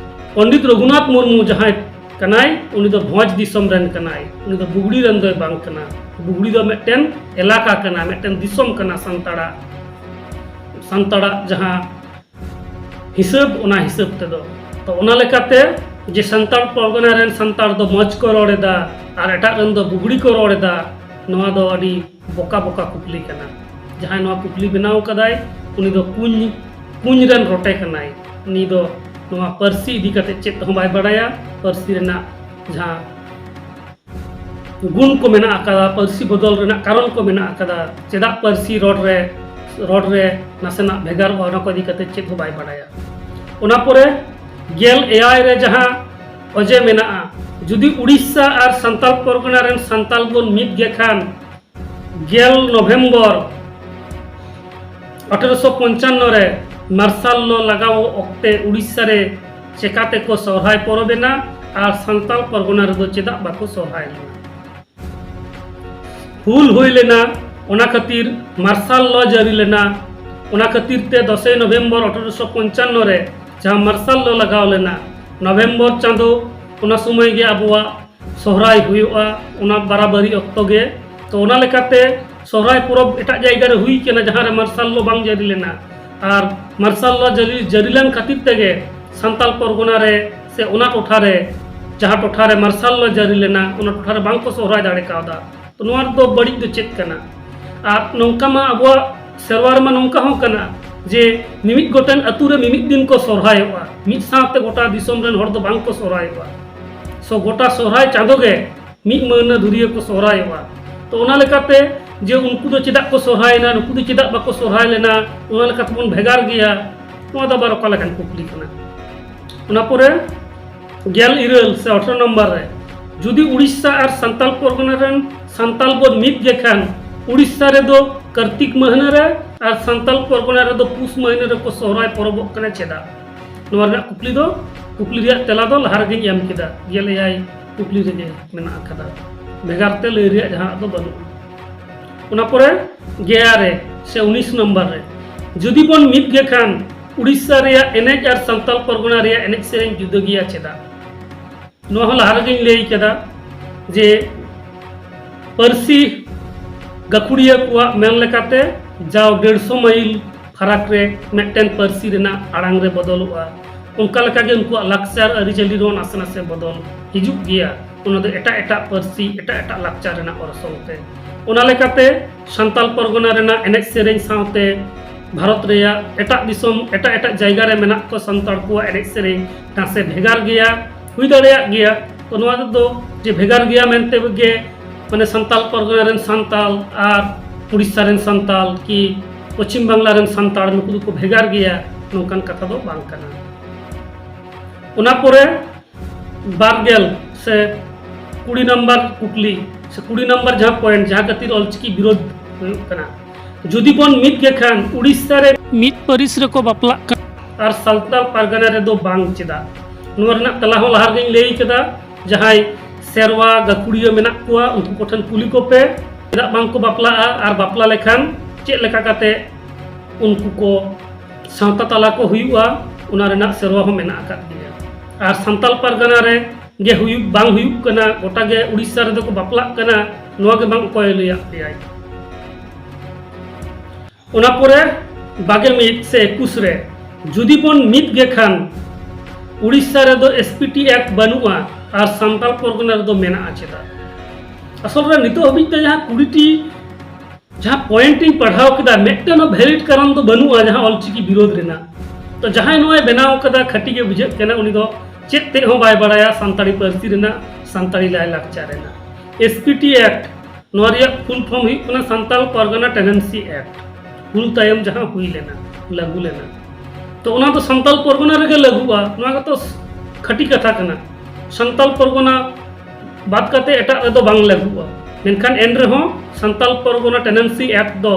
ᱯᱚᱱᱰᱤᱛ ᱨᱚᱜᱷᱩᱱᱟᱛᱷ ᱢᱩᱨᱢᱩ ᱡᱟᱦᱟᱸᱭ ᱠᱟᱱᱟᱭ, ᱩᱱᱤ ᱫᱚ ᱵᱷᱚᱸᱡᱽ ᱫᱤᱥᱚᱢ ᱨᱮᱱ ᱠᱟᱱᱟᱭ, ᱩᱱᱤ ᱫᱚ ᱵᱩᱜᱽᱲᱤ ᱨᱮᱱ ᱫᱚᱭ ᱵᱟᱝ ᱠᱟᱱᱟ᱾ ᱵᱩᱜᱽᱲᱤ ᱫᱚ ᱢᱤᱫᱴᱮᱱ ᱮᱞᱟᱠᱟ ᱠᱟᱱᱟ, ᱢᱤᱫᱴᱮᱱ ᱫᱤᱥᱚᱢ ᱠᱟᱱᱟ ᱥᱟᱱᱛᱟᱲᱟᱜ, ᱥᱟᱱᱛᱟᱲᱟᱜ ᱡᱟᱦᱟᱸ ᱦᱤᱥᱟᱹᱵ, ᱚᱱᱟ ᱦᱤᱥᱟᱹᱵ ᱛᱮᱫᱚ᱾ ᱛᱚ, ᱚᱱᱟ ᱞᱮᱠᱟᱛᱮ ᱡᱮ ᱥᱟᱱᱛᱟᱲ ᱯᱚᱨᱜᱚᱱᱟ ᱨᱮᱱ ᱥᱟᱱᱛᱟᱲ ᱫᱚ ᱢᱚᱡᱽ ᱠᱚ ᱨᱚᱲ ᱮᱫᱟ ᱟᱨ ᱮᱴᱟᱜ ᱨᱮᱱ ᱫᱚ ᱵᱩᱜᱽᱲᱤ ᱠᱚ ᱨᱚᱲ ᱮᱫᱟ, ᱱᱚᱣᱟ ᱫᱚ ᱟᱹᱰᱤ ᱵᱚᱠᱟ ᱵᱚᱠᱟ ᱠᱩᱠᱞᱤ ᱠᱟᱱᱟ᱾ ᱡᱟᱦᱟᱸᱭ ᱱᱚᱣᱟ ᱠᱩᱠᱞᱤ ᱵᱮᱱᱟᱣ ᱠᱟᱫᱟᱭ, ᱩᱱᱤ ᱫᱚ ᱠᱩᱧ ᱠᱩᱧ ᱨᱮᱱ ᱨᱚᱴᱮ ᱠᱟᱱᱟᱭ᱾ ᱩᱱᱤ ᱫᱚ ᱱᱚᱣᱟ ᱯᱟᱹᱨᱥᱤ ᱤᱫᱤ ᱠᱟᱛᱮ ᱪᱮᱫ ᱦᱚᱸ ᱵᱟᱭ ᱵᱟᱲᱟᱭᱟ, ᱯᱟᱹᱨᱥᱤ ᱨᱮᱱᱟᱜ ᱡᱟᱦᱟᱸ ᱜᱩᱱ ᱠᱚ ᱢᱮᱱᱟᱜ ᱟᱠᱟᱫᱟ, ᱯᱟᱹᱨᱥᱤ ᱵᱚᱫᱚᱞ ᱨᱮᱱᱟᱜ ᱠᱟᱨᱚᱱ ᱠᱚ ᱢᱮᱱᱟᱜ ᱟᱠᱟᱫᱟ, ᱪᱮᱫᱟᱜ ᱯᱟᱹᱨᱥᱤ ᱨᱚᱲ ᱨᱮ ᱨᱚᱲ ᱨᱮ ᱱᱟᱥᱮᱱᱟᱜ ᱵᱷᱮᱜᱟᱨᱚᱜᱼᱟ, ᱚᱱᱟ ᱠᱚ ᱤᱫᱤ ᱠᱟᱛᱮ ᱪᱮᱫ ᱦᱚᱸ ᱵᱟᱭ ᱵᱟᱲᱟᱭᱟ᱾ ᱚᱱᱟ ᱯᱚᱨᱮ ᱜᱮᱞ ᱮᱭᱟᱭ ᱨᱮ ᱡᱟᱦᱟᱸ ᱚᱡᱮ ᱢᱮᱱᱟᱜᱼᱟ, ᱡᱩᱫᱤ ᱩᱲᱤᱥᱥᱟ ᱟᱨ ᱥᱟᱱᱛᱟᱞ ᱯᱚᱨᱜᱚᱱᱟ ᱨᱮᱱ ᱥᱟᱱᱛᱟᱞ ᱵᱚᱱ ᱢᱤᱫ ᱜᱮ ᱠᱷᱟᱱ, ᱜᱮᱞ ᱱᱚᱵᱷᱮᱢᱵᱚᱨ ᱟᱴᱷᱨᱚᱥᱚ ᱯᱚᱧᱪᱟᱱᱱᱚ ᱨᱮ ᱢᱟᱨᱥᱟᱞ ᱞᱚ ᱞᱟᱜᱟᱣ ᱚᱠᱛᱮ ᱩᱲᱤᱥᱥᱟ ᱨᱮ ᱪᱮᱠᱟᱛᱮ ᱠᱚ ᱥᱚᱦᱨᱟᱭ ᱯᱚᱨᱚᱵᱽ ᱮᱱᱟ ᱟᱨ ᱥᱟᱱᱛᱟᱞ ᱯᱚᱨᱜᱚᱱᱟ ᱨᱮᱫᱚ ᱪᱮᱫᱟᱜ ᱵᱟᱠᱚ ᱥᱚᱦᱨᱟᱭ ᱞᱮᱱᱟ? ᱦᱩᱞ ᱦᱩᱭ ᱞᱮᱱᱟ, ᱚᱱᱟ ᱠᱷᱟᱹᱛᱤᱨ ᱢᱟᱨᱥᱟᱞ ᱞᱚ ᱡᱟᱹᱨᱤ ᱞᱮᱱᱟ᱾ ᱚᱱᱟ ᱠᱷᱟᱹᱛᱤᱨ ᱛᱮ ᱫᱚᱥᱮᱭ ᱱᱚᱵᱷᱮᱢᱵᱚᱨ ᱟᱴᱷᱨᱚᱥᱚ ᱯᱚᱧᱪᱟᱱᱱᱚ ᱨᱮ ᱡᱟᱦᱟᱸ ᱢᱟᱨᱥᱟᱞ ᱞᱚ ᱞᱟᱜᱟᱣ ᱞᱮᱱᱟ, ᱱᱚᱵᱷᱮᱢᱵᱚᱨ ᱪᱟᱸᱫᱳ, ᱚᱱᱟ ᱥᱚᱢᱚᱭ ᱜᱮ ᱟᱵᱚᱣᱟᱜ ᱥᱚᱦᱨᱟᱭ ᱦᱩᱭᱩᱜᱼᱟ, ᱚᱱᱟ ᱵᱟᱨᱟᱵᱟᱨᱤ ᱚᱠᱛᱚ ᱜᱮ᱾ ᱛᱚ, ᱚᱱᱟ ᱞᱮᱠᱟᱛᱮ ᱥᱚᱦᱨᱟᱭ ᱯᱚᱨᱚᱵᱽ ᱮᱴᱟᱜ ᱡᱟᱭᱜᱟ ᱨᱮ ᱦᱩᱭ ᱠᱟᱱᱟ, ᱡᱟᱦᱟᱸ ᱨᱮ ᱢᱟᱨᱥᱟᱞ ᱞᱚ ᱵᱟᱝ ᱡᱟᱹᱨᱤ ᱞᱮᱱᱟ᱾ ᱟᱨ ᱢᱟᱨᱥᱟᱞ ᱞᱚ ᱡᱟᱹᱨᱤ, ᱡᱟᱹᱨᱤ ᱞᱮᱱ ᱠᱷᱟᱹᱛᱤᱨ ᱛᱮᱜᱮ ᱥᱟᱱᱛᱟᱞ ᱯᱚᱨᱜᱚᱱᱟ ᱨᱮ ᱥᱮ ᱚᱱᱟ ᱴᱚᱴᱷᱟ ᱨᱮ, ᱡᱟᱦᱟᱸ ᱴᱚᱴᱷᱟ ᱨᱮ ᱢᱟᱨᱥᱟᱞ ᱞᱚ ᱡᱟᱹᱨᱤ ᱞᱮᱱᱟ, ᱚᱱᱟ ᱴᱚᱴᱷᱟ ᱨᱮ ᱵᱟᱝ ᱠᱚ ᱥᱚᱦᱨᱟᱭ ᱫᱟᱲᱮ ᱠᱟᱣᱫᱟ᱾ ᱛᱚ, ᱱᱚᱣᱟ ᱨᱮᱫᱚ ᱵᱟᱹᱲᱤᱡ ᱫᱚ ᱪᱮᱫ ᱠᱟᱱᱟ? ᱟᱨ ᱱᱚᱝᱠᱟ ᱢᱟ ᱟᱵᱚᱣᱟᱜ ᱥᱮᱨᱣᱟ ᱨᱮᱢᱟ ᱱᱚᱝᱠᱟ ᱦᱚᱸ ᱠᱟᱱᱟ ᱡᱮ ᱢᱤᱢᱤᱫ ᱜᱚᱴᱮᱱ ᱟᱹᱛᱩ ᱨᱮ ᱢᱤᱢᱤᱫ ᱫᱤᱱ ᱠᱚ ᱥᱚᱨᱦᱟᱭᱚᱜᱼᱟ, ᱢᱤᱫ ᱥᱟᱶᱛᱮ ᱜᱚᱴᱟ ᱫᱤᱥᱚᱢ ᱨᱮᱱ ᱦᱚᱲ ᱫᱚ ᱵᱟᱝ ᱠᱚ ᱥᱚᱨᱦᱟᱭᱚᱜᱼᱟ᱾ ᱥᱚ ᱜᱚᱴᱟ ᱥᱚᱨᱦᱟᱭ ᱪᱟᱸᱫᱳ ᱜᱮ ᱢᱤᱫ ᱢᱟᱹᱦᱱᱟᱹ ᱫᱷᱩᱨᱤᱭᱟᱹ ᱠᱚ ᱥᱚᱨᱦᱟᱭᱚᱜᱼᱟ᱾ ᱛᱚ ᱚᱱᱟ ᱞᱮᱠᱟᱛᱮ ᱡᱮ ᱩᱱᱠᱩ ᱫᱚ ᱪᱮᱫᱟᱜ ᱠᱚ ᱥᱚᱨᱦᱟᱭᱮᱱᱟ, ᱱᱩᱠᱩ ᱫᱚ ᱪᱮᱫᱟᱜ ᱵᱟᱠᱚ ᱥᱚᱨᱦᱟᱭ ᱞᱮᱱᱟ, ᱚᱱᱟ ᱞᱮᱠᱟᱛᱮᱵᱚᱱ ᱵᱷᱮᱜᱟᱨ ᱜᱮᱭᱟ, ᱱᱚᱣᱟ ᱫᱚ ᱟᱵᱟᱨ ᱚᱠᱟ ᱞᱮᱠᱟᱱ ᱠᱩᱠᱞᱤ ᱠᱟᱱᱟ? ᱚᱱᱟ ᱯᱚᱨᱮ ᱜᱮᱞ ᱤᱨᱟᱹᱞ ᱥᱮ ᱟᱴᱷᱨᱚ ᱱᱚᱢᱵᱚᱨ ᱨᱮ, ᱡᱩᱫᱤ ᱩᱲᱤᱥᱥᱟ ᱟᱨ ᱥᱟᱱᱛᱟᱞ ᱯᱚᱨᱜᱚᱱᱟ ᱨᱮᱱ ᱥᱟᱱᱛᱟᱞ ᱵᱚᱱ ᱢᱤᱫ ᱜᱮ ᱠᱷᱟᱱ, ᱩᱲᱤᱥᱥᱟ ᱨᱮᱫᱚ ᱠᱟᱨᱛᱤᱠ ᱢᱟᱹᱦᱱᱟᱹ ᱨᱮ ᱟᱨ ᱥᱟᱱᱛᱟᱞ ᱯᱚᱨᱜᱚᱱᱟ ᱨᱮᱫᱚ ᱯᱩᱥ ᱢᱟᱹᱦᱱᱟᱹ ᱨᱮᱠᱚ ᱥᱚᱦᱨᱟᱭ ᱯᱚᱨᱚᱵᱚᱜ ᱠᱟᱱᱟ᱾ ᱪᱮᱫᱟᱜ? ᱱᱚᱣᱟ ᱨᱮᱱᱟᱜ ᱠᱩᱠᱞᱤ ᱫᱚ, ᱠᱩᱠᱞᱤ ᱨᱮᱭᱟᱜ ᱛᱮᱞᱟ ᱫᱚ ᱞᱟᱦᱟ ᱨᱮᱜᱮᱧ ᱮᱢ ᱠᱮᱫᱟ, ᱜᱮᱞ ᱮᱭᱟᱭ ᱠᱩᱠᱞᱤ ᱨᱮᱜᱮ ᱢᱮᱱᱟᱜ ᱟᱠᱟᱫᱟ, ᱵᱷᱮᱜᱟᱨ ᱛᱮ ᱞᱟᱹᱭ ᱨᱮᱭᱟᱜ ᱡᱟᱦᱟᱱᱟᱜ ᱫᱚ ᱵᱟᱹᱱᱩᱜᱼᱟ᱾ ᱚᱱᱟ ᱯᱚᱨᱮ ᱜᱮᱞ ᱟᱨᱮ ᱥᱮ ᱩᱱᱤᱥ ᱱᱚᱢᱵᱚᱨ ᱨᱮ, ᱡᱩᱫᱤ ᱵᱚᱱ ᱢᱤᱫ ᱜᱮ ᱠᱷᱟᱱ, ᱩᱲᱤᱥᱥᱟ ᱨᱮᱭᱟᱜ ᱮᱱᱮᱡ ᱟᱨ ᱥᱟᱱᱛᱟᱞ ᱯᱚᱨᱜᱚᱱᱟ ᱨᱮᱭᱟᱜ ᱮᱱᱮᱡ ᱥᱮᱨᱮᱧ ᱡᱩᱫᱟᱹ ᱜᱮᱭᱟ᱾ ᱪᱮᱫᱟᱜ? ᱱᱚᱣᱟ ᱦᱚᱸ ᱞᱟᱦᱟ ᱨᱮᱜᱮᱧ ᱞᱟᱹᱭ ᱠᱮᱫᱟ ᱡᱮ ᱯᱟᱹᱨᱥᱤ ᱜᱟᱹᱠᱷᱩᱲᱤᱭᱟᱹ ᱠᱚᱣᱟᱜ ᱢᱮᱱ ᱞᱮᱠᱟᱛᱮ ᱡᱟᱣ ᱰᱮᱲᱥᱚ ᱢᱟᱭᱤᱞ ᱯᱷᱟᱨᱟᱠ ᱨᱮ ᱢᱤᱫᱴᱮᱱ ᱯᱟᱹᱨᱥᱤ ᱨᱮᱱᱟᱜ ᱟᱲᱟᱝ ᱨᱮ ᱵᱚᱫᱚᱞᱚᱜᱼᱟ᱾ ᱚᱱᱠᱟ ᱞᱮᱠᱟᱜᱮ ᱩᱱᱠᱩᱣᱟᱜ ᱞᱟᱠᱪᱟᱨ ᱟᱹᱨᱤᱪᱟᱹᱞᱤ ᱨᱮᱦᱚᱸ ᱱᱟᱥᱮ ᱱᱟᱥᱮ ᱵᱚᱫᱚᱞ ᱦᱤᱡᱩᱜ ᱜᱮᱭᱟ, ᱚᱱᱟ ᱫᱚ ᱮᱴᱟᱜ ᱮᱴᱟᱜ ᱯᱟᱹᱨᱥᱤ, ᱮᱴᱟᱜ ᱮᱴᱟᱜ ᱞᱟᱠᱪᱟᱨ ᱨᱮᱱᱟᱜ ᱚᱨᱥᱚᱝ ᱛᱮ᱾ ᱚᱱᱟ ᱞᱮᱠᱟᱛᱮ ᱥᱟᱱᱛᱟᱞ ᱯᱚᱨᱜᱚᱱᱟ ᱨᱮᱱᱟᱜ ᱮᱱᱮᱡ ᱥᱮᱨᱮᱧ ᱥᱟᱶᱛᱮ ᱵᱷᱟᱨᱚᱛ ᱨᱮᱭᱟᱜ ᱮᱴᱟᱜ ᱫᱤᱥᱚᱢ, ᱮᱴᱟᱜ ᱮᱴᱟᱜ ᱡᱟᱭᱜᱟ ᱨᱮ ᱢᱮᱱᱟᱜ ᱠᱚ ᱥᱟᱱᱛᱟᱲ ᱠᱚᱣᱟᱜ ᱮᱱᱮᱡ ᱥᱮᱨᱮᱧ ᱱᱟᱥᱮ ᱵᱷᱮᱜᱟᱨ ᱜᱮᱭᱟ, ᱦᱩᱭ ᱫᱟᱲᱮᱭᱟᱜ ᱜᱮᱭᱟ᱾ ᱛᱚ ᱱᱚᱣᱟ ᱫᱚ ᱡᱮ ᱵᱷᱮᱜᱟᱨ ᱜᱮᱭᱟ ᱢᱮᱱᱛᱮ ᱜᱮ, ᱢᱟᱱᱮ ᱥᱟᱱᱛᱟᱞ ᱯᱚᱨᱜᱚᱱᱟ ᱨᱮᱱ ᱥᱟᱱᱛᱟᱞ ᱟᱨ ᱩᱲᱤᱥᱥᱟ ᱨᱮᱱ ᱥᱟᱱᱛᱟᱞ ᱠᱤ ᱯᱚᱪᱷᱤᱢ ᱵᱟᱝᱞᱟ ᱨᱮᱱ ᱥᱟᱱᱛᱟᱲ ᱱᱩᱠᱩ ᱫᱚᱠᱚ ᱵᱷᱮᱜᱟᱨ ᱜᱮᱭᱟ, ᱱᱚᱝᱠᱟᱱ ᱠᱟᱛᱷᱟ ᱫᱚ ᱵᱟᱝ ᱠᱟᱱᱟ᱾ ᱚᱱᱟ ᱯᱚᱨᱮ ᱵᱟᱨ ᱜᱮᱞ ᱥᱮ ᱠᱩᱲᱤ ᱱᱟᱢᱵᱟᱨ ᱠᱩᱠᱞᱤ ᱥᱮ ᱠᱩᱲᱤ ᱱᱟᱢᱵᱟᱨ ᱡᱟᱦᱟᱸ ᱯᱚᱭᱮᱱᱴ, ᱡᱟᱦᱟᱸ ᱠᱷᱟᱹᱛᱤᱨ ᱚᱞᱪᱤᱠᱤ ᱵᱤᱨᱳᱫᱷ ᱦᱩᱭᱩᱜ ᱠᱟᱱᱟ, ᱡᱩᱫᱤ ᱵᱚᱱ ᱢᱤᱫ ᱜᱮ ᱠᱷᱟᱱ ᱩᱲᱤᱥᱥᱟ ᱨᱮ ᱢᱤᱫ ᱯᱟᱹᱨᱤᱥ ᱨᱮᱠᱚ ᱵᱟᱯᱞᱟᱜ ᱠᱟᱱᱟ ᱟᱨ ᱥᱟᱱᱛᱟᱲ ᱯᱟᱨᱜᱟᱱᱟ ᱨᱮᱫᱚ ᱵᱟᱝ, ᱪᱮᱫᱟᱜ? ᱱᱚᱣᱟ ᱨᱮᱱᱟᱜ ᱛᱮᱞᱟ ᱦᱚᱸ ᱞᱟᱦᱟ ᱨᱮᱜᱮᱧ ᱞᱟᱹᱭ ᱠᱮᱫᱟ, ᱡᱟᱦᱟᱸᱭ ᱥᱮᱨᱣᱟ ᱜᱟᱹᱠᱷᱩᱲᱤᱭᱟᱹ ᱢᱮᱱᱟᱜ ᱠᱚᱣᱟ ᱩᱱᱠᱩ ᱠᱚᱴᱷᱮᱱ ᱠᱩᱞᱤ ᱠᱚᱯᱮ, ᱪᱮᱫᱟᱜ ᱵᱟᱝ ᱠᱚ ᱵᱟᱯᱞᱟᱜᱼᱟ ᱟᱨ ᱵᱟᱯᱞᱟ ᱞᱮᱠᱷᱟᱱ ᱪᱮᱫ ᱞᱮᱠᱟ ᱠᱟᱛᱮ ᱩᱱᱠᱩ ᱠᱚ ᱥᱟᱶᱛᱟ ᱛᱟᱞᱟ ᱠᱚ ᱦᱩᱭᱩᱜᱼᱟ, ᱚᱱᱟ ᱨᱮᱱᱟᱜ ᱥᱮᱨᱣᱟ ᱦᱚᱸ ᱢᱮᱱᱟᱜ ᱟᱠᱟᱫ ᱜᱮᱭᱟ᱾ ᱟᱨ ᱥᱟᱱᱛᱟᱞ ᱯᱟᱨᱜᱟᱱᱟ ᱨᱮ ᱜᱮ ᱦᱩᱭᱩᱜ ᱵᱟᱝ ᱦᱩᱭᱩᱜ ᱠᱟᱱᱟ, ᱜᱚᱴᱟ ᱜᱮ ᱩᱲᱤᱥᱥᱟ ᱨᱮᱫᱚ ᱠᱚ ᱵᱟᱯᱞᱟᱜ ᱠᱟᱱᱟ, ᱱᱚᱣᱟ ᱜᱮ ᱵᱟᱝ ᱚᱠᱚᱭᱮ ᱞᱟᱹᱭᱟᱫ ᱯᱮᱭᱟᱭ? ᱚᱱᱟ ᱯᱚᱨᱮ ᱵᱟᱜᱮ ᱢᱤᱫ ᱥᱮ ᱮᱠᱩᱥ ᱨᱮ, ᱡᱩᱫᱤ ᱵᱚᱱ ᱢᱤᱫ ᱜᱮ ᱠᱷᱟᱱ ᱩᱲᱤᱥᱥᱟ ᱨᱮᱫᱚ ᱮᱥ ᱯᱤ ᱴᱤ ᱮᱠᱴ ᱵᱟᱹᱱᱩᱜᱼᱟ ᱟᱨ ᱥᱟᱱᱛᱟᱲ ᱯᱚᱨᱜᱚᱱᱟ ᱨᱮᱫᱚ ᱢᱮᱱᱟᱜᱼᱟ᱾ ᱪᱮᱫᱟᱜ? ᱟᱥᱚᱞ ᱨᱮ ᱱᱤᱛᱚᱜ ᱦᱟᱹᱵᱤᱡ ᱛᱮ ᱡᱟᱦᱟᱸ ᱠᱩᱲᱤ ᱴᱤ ᱡᱟᱦᱟᱸ ᱯᱚᱭᱮᱱᱴ ᱤᱧ ᱯᱟᱲᱦᱟᱣ ᱠᱮᱫᱟ, ᱢᱤᱫᱴᱮᱱ ᱦᱚᱸ ᱵᱷᱮᱞᱤᱰ ᱠᱟᱨᱚᱱ ᱫᱚ ᱵᱟᱹᱱᱩᱜᱼᱟ ᱡᱟᱦᱟᱸ ᱚᱞᱪᱤᱠᱤ ᱵᱤᱨᱳᱫᱷ ᱨᱮᱱᱟᱜ᱾ ᱛᱚ ᱡᱟᱦᱟᱸᱭ ᱱᱚᱣᱟᱭ ᱵᱮᱱᱟᱣ ᱠᱟᱫᱟ, ᱠᱷᱟᱹᱴᱤ ᱜᱮ ᱵᱩᱡᱷᱟᱹᱜ ᱠᱟᱱᱟ, ᱩᱱᱤ ᱫᱚ ᱪᱮᱫ ᱛᱮᱫ ᱦᱚᱸ ᱵᱟᱭ ᱵᱟᱲᱟᱭᱟ ᱥᱟᱱᱛᱟᱲᱤ ᱯᱟᱹᱨᱥᱤ ᱨᱮᱱᱟᱜ, ᱥᱟᱱᱛᱟᱲᱤ ᱞᱟᱭᱼᱞᱟᱠᱪᱟᱨ ᱨᱮᱱᱟᱜ᱾ ᱮᱥ ᱯᱤ ᱴᱤ ᱮᱠᱴ, ᱱᱚᱣᱟ ᱨᱮᱭᱟᱜ ᱯᱷᱩᱞ ᱯᱷᱚᱨᱢ ᱦᱩᱭᱩᱜ ᱠᱟᱱᱟ ᱥᱟᱱᱛᱟᱲ ᱯᱟᱨᱜᱟᱱᱟ ᱴᱮᱱᱰᱮᱱᱥᱤ ᱮᱠᱴ᱾ ᱦᱩᱞ ᱛᱟᱭᱚᱢ ᱡᱟᱦᱟᱸ ᱦᱩᱭ ᱞᱮᱱᱟ, ᱞᱟᱹᱜᱩ ᱞᱮᱱᱟ, ᱛᱚ ᱚᱱᱟ ᱫᱚ ᱥᱟᱱᱛᱟᱲ ᱯᱟᱨᱜᱟᱱᱟ ᱨᱮᱜᱮ ᱞᱟᱹᱜᱩᱜᱼᱟ᱾ ᱱᱚᱣᱟ ᱜᱮᱛᱚ ᱠᱷᱟᱹᱴᱤ ᱠᱟᱛᱷᱟ ᱠᱟᱱᱟ᱾ ᱥᱟᱱᱛᱟᱲ ᱯᱟᱨᱜᱟᱱᱟ ᱵᱟᱫ ᱠᱟᱛᱮ ᱮᱴᱟᱜ ᱨᱮᱫᱚ ᱵᱟᱝ ᱞᱟᱹᱜᱩᱜᱼᱟ᱾ ᱢᱮᱱᱠᱷᱟᱱ ᱮᱱ ᱨᱮᱦᱚᱸ ᱥᱟᱱᱛᱟᱲ ᱯᱟᱨᱜᱟᱱᱟ ᱴᱮᱱᱰᱮᱱᱥᱤ ᱮᱠᱴ ᱫᱚ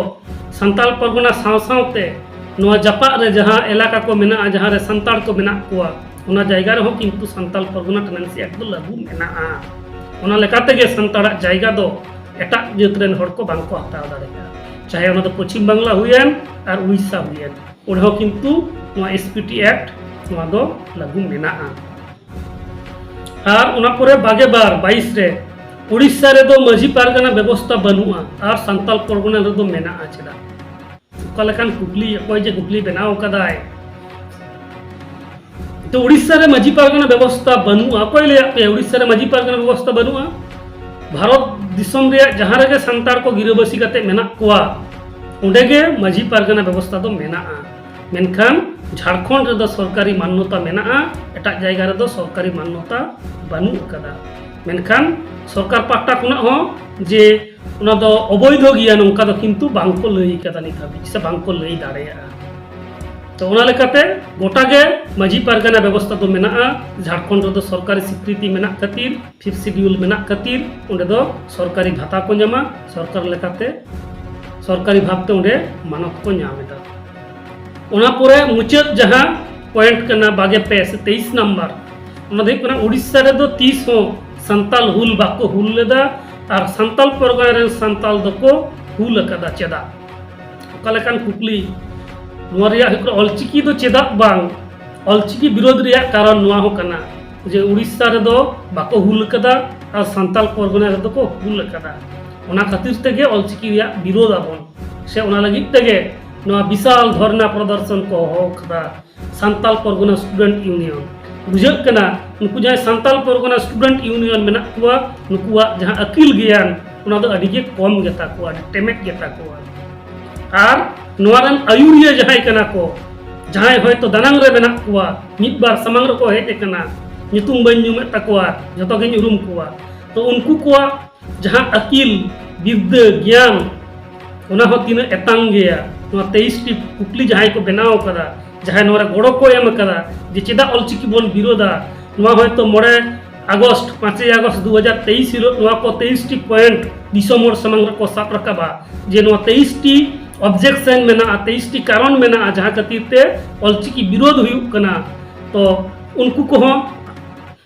ᱥᱟᱱᱛᱟᱲ ᱯᱟᱨᱜᱟᱱᱟ ᱥᱟᱶ ᱥᱟᱶᱛᱮ ᱱᱚᱣᱟ ᱡᱟᱯᱟᱜ ᱨᱮ ᱡᱟᱦᱟᱸ ᱮᱞᱟᱠᱟ ᱠᱚ ᱢᱮᱱᱟᱜᱼᱟ, ᱡᱟᱦᱟᱸ ᱨᱮ ᱥᱟᱱᱛᱟᱲ ᱠᱚ ᱢᱮᱱᱟᱜ ᱠᱚᱣᱟ, ᱚᱱᱟ ᱡᱟᱭᱜᱟ ᱨᱮᱦᱚᱸ ᱠᱤᱱᱛᱩ ᱥᱟᱱᱛᱟᱲ ᱯᱟᱨᱜᱟᱱᱟ ᱴᱮᱱᱰᱮᱱᱥᱤ ᱮᱠᱴ ᱫᱚ ᱞᱟᱹᱜᱩ ᱢᱮᱱᱟᱜᱼᱟ᱾ ᱚᱱᱟ ᱞᱮᱠᱟ ᱛᱮᱜᱮ ᱥᱟᱱᱛᱟᱲᱟᱜ ᱡᱟᱭᱜᱟ ᱫᱚ ᱮᱴᱟᱜ ᱡᱟᱹᱛ ᱨᱮᱱ ᱦᱚᱲ ᱠᱚ ᱵᱟᱝ ᱠᱚ ᱦᱟᱛᱟᱣ ᱫᱟᱲᱮᱭᱟᱜᱼᱟ, ᱪᱟᱦᱮ ᱚᱱᱟ ᱫᱚ ᱯᱚᱪᱷᱤᱢ ᱵᱟᱝᱞᱟ ᱦᱩᱭᱮᱱ ᱟᱨ ᱩᱲᱤᱥᱥᱟ ᱦᱩᱭᱮᱱ, ᱚᱸᱰᱮ ᱦᱚᱸ ᱠᱤᱱᱛᱩ ᱱᱚᱣᱟ ᱮᱥ ᱯᱤ ᱴᱤ ᱮᱠᱴ ᱱᱚᱣᱟ ᱫᱚ ᱞᱟᱹᱜᱩ ᱢᱮᱱᱟᱜᱼᱟ᱾ ᱟᱨ ᱚᱱᱟ ᱯᱚᱨᱮ ᱵᱟᱜᱮ ᱵᱟᱨ ᱵᱟᱭᱤᱥ ᱨᱮ ᱩᱲᱤᱥᱥᱟ ᱨᱮᱫᱚ ᱢᱟᱹᱡᱷᱤ ᱯᱟᱨᱜᱟᱱᱟ ᱵᱮᱵᱚᱥᱛᱷᱟ ᱵᱟᱹᱱᱩᱜᱼᱟ ᱟᱨ ᱥᱟᱱᱛᱟᱲ ᱯᱚᱨᱜᱚᱱᱟ ᱨᱮᱫᱚ ᱢᱮᱱᱟᱜᱼᱟ ᱪᱮᱫᱟᱜ? ᱚᱠᱟ ᱞᱮᱠᱟᱱ ᱠᱩᱠᱞᱤ, ᱚᱠᱚᱭ ᱡᱮ ᱠᱩᱠᱞᱤ ᱵᱮᱱᱟᱣ ᱠᱟᱫᱟᱭ᱾ ᱛᱚ ᱩᱲᱤᱥᱥᱟ ᱨᱮ ᱢᱟᱹᱡᱷᱤ ᱯᱟᱨᱜᱟᱱᱟ ᱵᱮᱵᱚᱥᱛᱷᱟ ᱵᱟᱹᱱᱩᱜᱼᱟ, ᱚᱠᱚᱭ ᱞᱟᱹᱭᱟᱫ ᱯᱮᱭᱟ ᱩᱲᱤᱥᱥᱟ ᱨᱮ ᱢᱟᱹᱡᱷᱤ ᱯᱟᱨᱜᱟᱱᱟ ᱵᱮᱵᱚᱥᱛᱷᱟ ᱵᱟᱹᱱᱩᱜᱼᱟ? ᱵᱷᱟᱨᱚᱛ ᱫᱤᱥᱚᱢ ᱨᱮᱭᱟᱜ ᱡᱟᱦᱟᱸ ᱨᱮᱜᱮ ᱥᱟᱱᱛᱟᱲ ᱠᱚ ᱜᱤᱨᱟᱹᱵᱟᱹᱥᱤ ᱠᱟᱛᱮ ᱢᱮᱱᱟᱜ ᱠᱚᱣᱟ, ᱚᱸᱰᱮ ᱜᱮ ᱢᱟᱹᱡᱷᱤ ᱯᱟᱨᱜᱟᱱᱟ ᱵᱮᱵᱚᱥᱛᱷᱟ ᱫᱚ ᱢᱮᱱᱟᱜᱼᱟ᱾ ᱢᱮᱱᱠᱷᱟᱱ ᱡᱷᱟᱲᱠᱷᱚᱸᱰ ᱨᱮᱫᱚ ᱥᱚᱨᱠᱟᱨᱤ ᱢᱟᱱᱱᱚᱛᱟ ᱢᱮᱱᱟᱜᱼᱟ, ᱮᱴᱟᱜ ᱡᱟᱭᱜᱟ ᱨᱮᱫᱚ ᱥᱚᱨᱠᱟᱨᱤ ᱢᱟᱱᱱᱚᱛᱟ ᱵᱟᱹᱱᱩᱜ ᱟᱠᱟᱫᱟ᱾ ᱢᱮᱱᱠᱷᱟᱱ ᱥᱚᱨᱠᱟᱨ ᱯᱟᱦᱴᱟ ᱠᱷᱚᱱᱟᱜ ᱦᱚᱸ ᱡᱮ ᱚᱱᱟ ᱫᱚ ᱚᱵᱳᱭᱫᱷᱚ ᱜᱮᱭᱟ ᱱᱚᱝᱠᱟ ᱫᱚ ᱠᱤᱱᱛᱩ ᱵᱟᱝᱠᱚ ᱞᱟᱹᱭ ᱠᱟᱫᱟ ᱱᱤᱛ ᱦᱟᱹᱵᱤᱡ, ᱥᱮ ᱵᱟᱝᱠᱚ ᱞᱟᱹᱭ ᱫᱟᱲᱮᱭᱟᱜᱼᱟ᱾ ᱛᱚ ᱚᱱᱟ ᱞᱮᱠᱟᱛᱮ ᱜᱚᱴᱟ ᱜᱮ ᱢᱟᱹᱡᱷᱤ ᱯᱟᱨᱜᱟᱱᱟ ᱵᱮᱵᱚᱥᱛᱷᱟ ᱫᱚ ᱢᱮᱱᱟᱜᱼᱟ᱾ ᱡᱷᱟᱲᱠᱷᱚᱸᱰ ᱨᱮᱫᱚ ᱥᱚᱨᱠᱟᱨᱤ ᱥᱤᱠᱨᱤᱛᱤ ᱢᱮᱱᱟᱜ ᱠᱷᱟᱹᱛᱤᱨ, ᱯᱷᱤᱯᱛᱷ ᱥᱤᱰᱤᱭᱩᱞ ᱢᱮᱱᱟᱜ ᱠᱷᱟᱹᱛᱤᱨ ᱚᱸᱰᱮ ᱫᱚ ᱥᱚᱨᱠᱟᱨᱤ ᱵᱷᱟᱛᱟ ᱠᱚ ᱧᱟᱢᱟ, ᱥᱚᱨᱠᱟᱨ ᱞᱮᱠᱟᱛᱮ ᱥᱚᱨᱠᱟᱨᱤ ᱵᱷᱟᱵᱽᱛᱮ ᱚᱸᱰᱮ ᱢᱟᱱᱚᱛ ᱠᱚ ᱧᱟᱢ ᱮᱫᱟ᱾ ᱚᱱᱟ ᱯᱚᱨᱮ ᱢᱩᱪᱟᱹᱫ ᱡᱟᱦᱟᱸ ᱯᱚᱭᱮᱱᱴ ᱠᱟᱱᱟ ᱵᱟᱜᱮ ᱯᱮ ᱥᱮ ᱛᱮᱭᱤᱥ ᱱᱟᱢᱵᱟᱨ, ᱚᱱᱟ ᱫᱚ ᱦᱩᱭᱩᱜ ᱠᱟᱱᱟ ᱩᱲᱤᱥᱥᱟ ᱨᱮᱫᱚ ᱛᱤᱥ ᱦᱚᱸ ᱥᱟᱱᱛᱟᱞ ᱦᱩᱞ ᱵᱟᱠᱚ ᱦᱩᱞ ᱞᱮᱫᱟ ᱟᱨ ᱥᱟᱱᱛᱟᱞ ᱯᱚᱨᱜᱚᱱᱟ ᱨᱮᱱ ᱥᱟᱱᱛᱟᱞ ᱫᱚᱠᱚ ᱦᱩᱞ ᱟᱠᱟᱫᱟ ᱪᱮᱫᱟᱜ? ᱚᱠᱟ ᱞᱮᱠᱟᱱ ᱠᱩᱠᱞᱤ ᱱᱚᱣᱟ ᱨᱮᱭᱟᱜ ᱦᱩᱭᱩᱜ ᱠᱟᱱᱟ, ᱚᱞᱪᱤᱠᱤ ᱫᱚ ᱪᱮᱫᱟᱜ ᱵᱟᱝ? ᱚᱞᱪᱤᱠᱤ ᱵᱤᱨᱳᱫᱷ ᱨᱮᱭᱟᱜ ᱠᱟᱨᱚᱱ ᱱᱚᱣᱟ ᱦᱚᱸ ᱠᱟᱱᱟ ᱡᱮ ᱩᱲᱤᱥᱥᱟ ᱨᱮᱫᱚ ᱵᱟᱠᱚ ᱦᱩᱞ ᱟᱠᱟᱫᱟ ᱟᱨ ᱥᱟᱱᱛᱟᱞ ᱯᱚᱨᱜᱚᱱᱟ ᱨᱮᱫᱚ ᱠᱚ ᱦᱩᱞ ᱟᱠᱟᱫᱟ᱾ ᱚᱱᱟ ᱠᱷᱟᱹᱛᱤᱨ ᱛᱮᱜᱮ ᱚᱞᱪᱤᱠᱤ ᱨᱮᱭᱟᱜ ᱵᱤᱨᱳᱫᱷ ᱟᱵᱚᱱ, ᱥᱮ ᱚᱱᱟ ᱞᱟᱹᱜᱤᱫ ᱛᱮᱜᱮ ᱱᱚᱣᱟ ᱵᱤᱥᱟᱞ ᱫᱷᱚᱨᱱᱟ ᱯᱨᱚᱫᱚᱨᱥᱚᱱ ᱠᱚ ᱦᱚᱦᱚ ᱟᱠᱟᱫᱟ ᱥᱟᱱᱛᱟᱞ ᱯᱚᱨᱜᱚᱱᱟ ᱥᱴᱩᱰᱮᱱᱴ ᱤᱭᱩᱱᱤᱭᱚᱱ᱾ ᱵᱩᱡᱷᱟᱹᱜ ᱠᱟᱱᱟ ᱱᱩᱠᱩ ᱡᱟᱦᱟᱸᱭ ᱥᱟᱱᱛᱟᱞ ᱯᱚᱨᱜᱚᱱᱟ ᱥᱴᱩᱰᱮᱱᱴ ᱤᱭᱩᱱᱤᱭᱚᱱ ᱢᱮᱱᱟᱜ ᱠᱚᱣᱟ, ᱱᱩᱠᱩᱣᱟᱜ ᱡᱟᱦᱟᱸ ᱟᱹᱠᱤᱞ ᱜᱮᱭᱟᱱ ᱚᱱᱟ ᱫᱚ ᱟᱹᱰᱤ ᱜᱮ ᱠᱚᱢ ᱜᱮᱛᱟ ᱠᱚᱣᱟ, ᱟᱹᱰᱤ ᱴᱮᱢᱮᱫ ᱜᱮᱛᱟ ᱠᱚᱣᱟ᱾ ᱟᱨ ᱱᱚᱣᱟ ᱨᱮᱱ ᱟᱹᱭᱩᱨᱤᱭᱟᱹ ᱡᱟᱦᱟᱸᱭ ᱠᱟᱱᱟ ᱠᱚ, ᱡᱟᱦᱟᱸᱭ ᱦᱚᱭᱛᱚ ᱫᱟᱱᱟᱝ ᱨᱮ ᱢᱮᱱᱟᱜ ᱠᱚᱣᱟ, ᱢᱤᱫ ᱵᱟᱨ ᱥᱟᱢᱟᱝ ᱨᱮᱠᱚ ᱦᱮᱡ ᱟᱠᱟᱱᱟ, ᱧᱩᱛᱩᱢ ᱵᱟᱹᱧ ᱧᱩᱢᱮᱫ ᱛᱟᱠᱚᱣᱟ, ᱡᱷᱚᱛᱚ ᱜᱤᱧ ᱩᱨᱩᱢ ᱠᱚᱣᱟ, ᱛᱚ ᱩᱱᱠᱩ ᱠᱚᱣᱟᱜ ᱡᱟᱦᱟᱸ ᱟᱹᱠᱤᱞ, ᱵᱤᱨᱫᱟᱹ, ᱜᱮᱭᱟᱱ, ᱚᱱᱟ ᱦᱚᱸ ᱛᱤᱱᱟᱹᱜ ᱮᱛᱟᱝ ᱜᱮᱭᱟ᱾ ᱱᱚᱣᱟ ᱛᱮᱭᱤᱥ ᱴᱤ ᱠᱩᱠᱞᱤ ᱡᱟᱦᱟᱸᱭ ᱠᱚ ᱵᱮᱱᱟᱣ ᱟᱠᱟᱫᱟ, ᱡᱟᱦᱟᱸᱭ ᱱᱚᱣᱟ ᱨᱮ ᱜᱚᱲᱚ ᱠᱚ ᱮᱢ ᱟᱠᱟᱫᱟ, ᱡᱮ ᱪᱮᱫᱟᱜ ᱚᱞᱪᱤᱠᱤ ᱵᱚᱱ ᱵᱤᱨᱳᱫᱟ, ᱱᱚᱣᱟ ᱦᱚᱭᱛᱚ ᱢᱚᱬᱮ ᱟᱜᱚᱥᱴ, ᱯᱟᱸᱪᱮᱭ ᱟᱜᱚᱥᱴ ᱫᱩ ᱦᱟᱡᱟᱨ ᱛᱮᱭᱤᱥ ᱦᱤᱞᱳᱜ ᱱᱚᱣᱟ ᱠᱚ ᱛᱮᱭᱤᱥ ᱴᱤ ᱯᱚᱭᱮᱱᱴ ᱫᱤᱥᱚᱢ ᱦᱚᱲ ᱥᱟᱢᱟᱝ ᱨᱮᱠᱚ ᱥᱟᱵ ᱨᱟᱠᱟᱵᱟ, ᱡᱮ ᱱᱚᱣᱟ ᱛᱮᱭᱤᱥ ᱴᱤ ᱚᱵᱡᱮᱠᱥᱚᱱ ᱢᱮᱱᱟᱜᱼᱟ, ᱛᱮᱭᱤᱥ ᱴᱤ ᱠᱟᱨᱚᱱ ᱢᱮᱱᱟᱜᱼᱟ, ᱡᱟᱦᱟᱸ ᱠᱷᱟᱹᱛᱤᱨ ᱛᱮ ᱚᱞᱪᱤᱠᱤ ᱵᱤᱨᱳᱫ ᱦᱩᱭᱩᱜ ᱠᱟᱱᱟ᱾ ᱛᱚ ᱩᱱᱠᱩ ᱠᱚᱦᱚᱸ,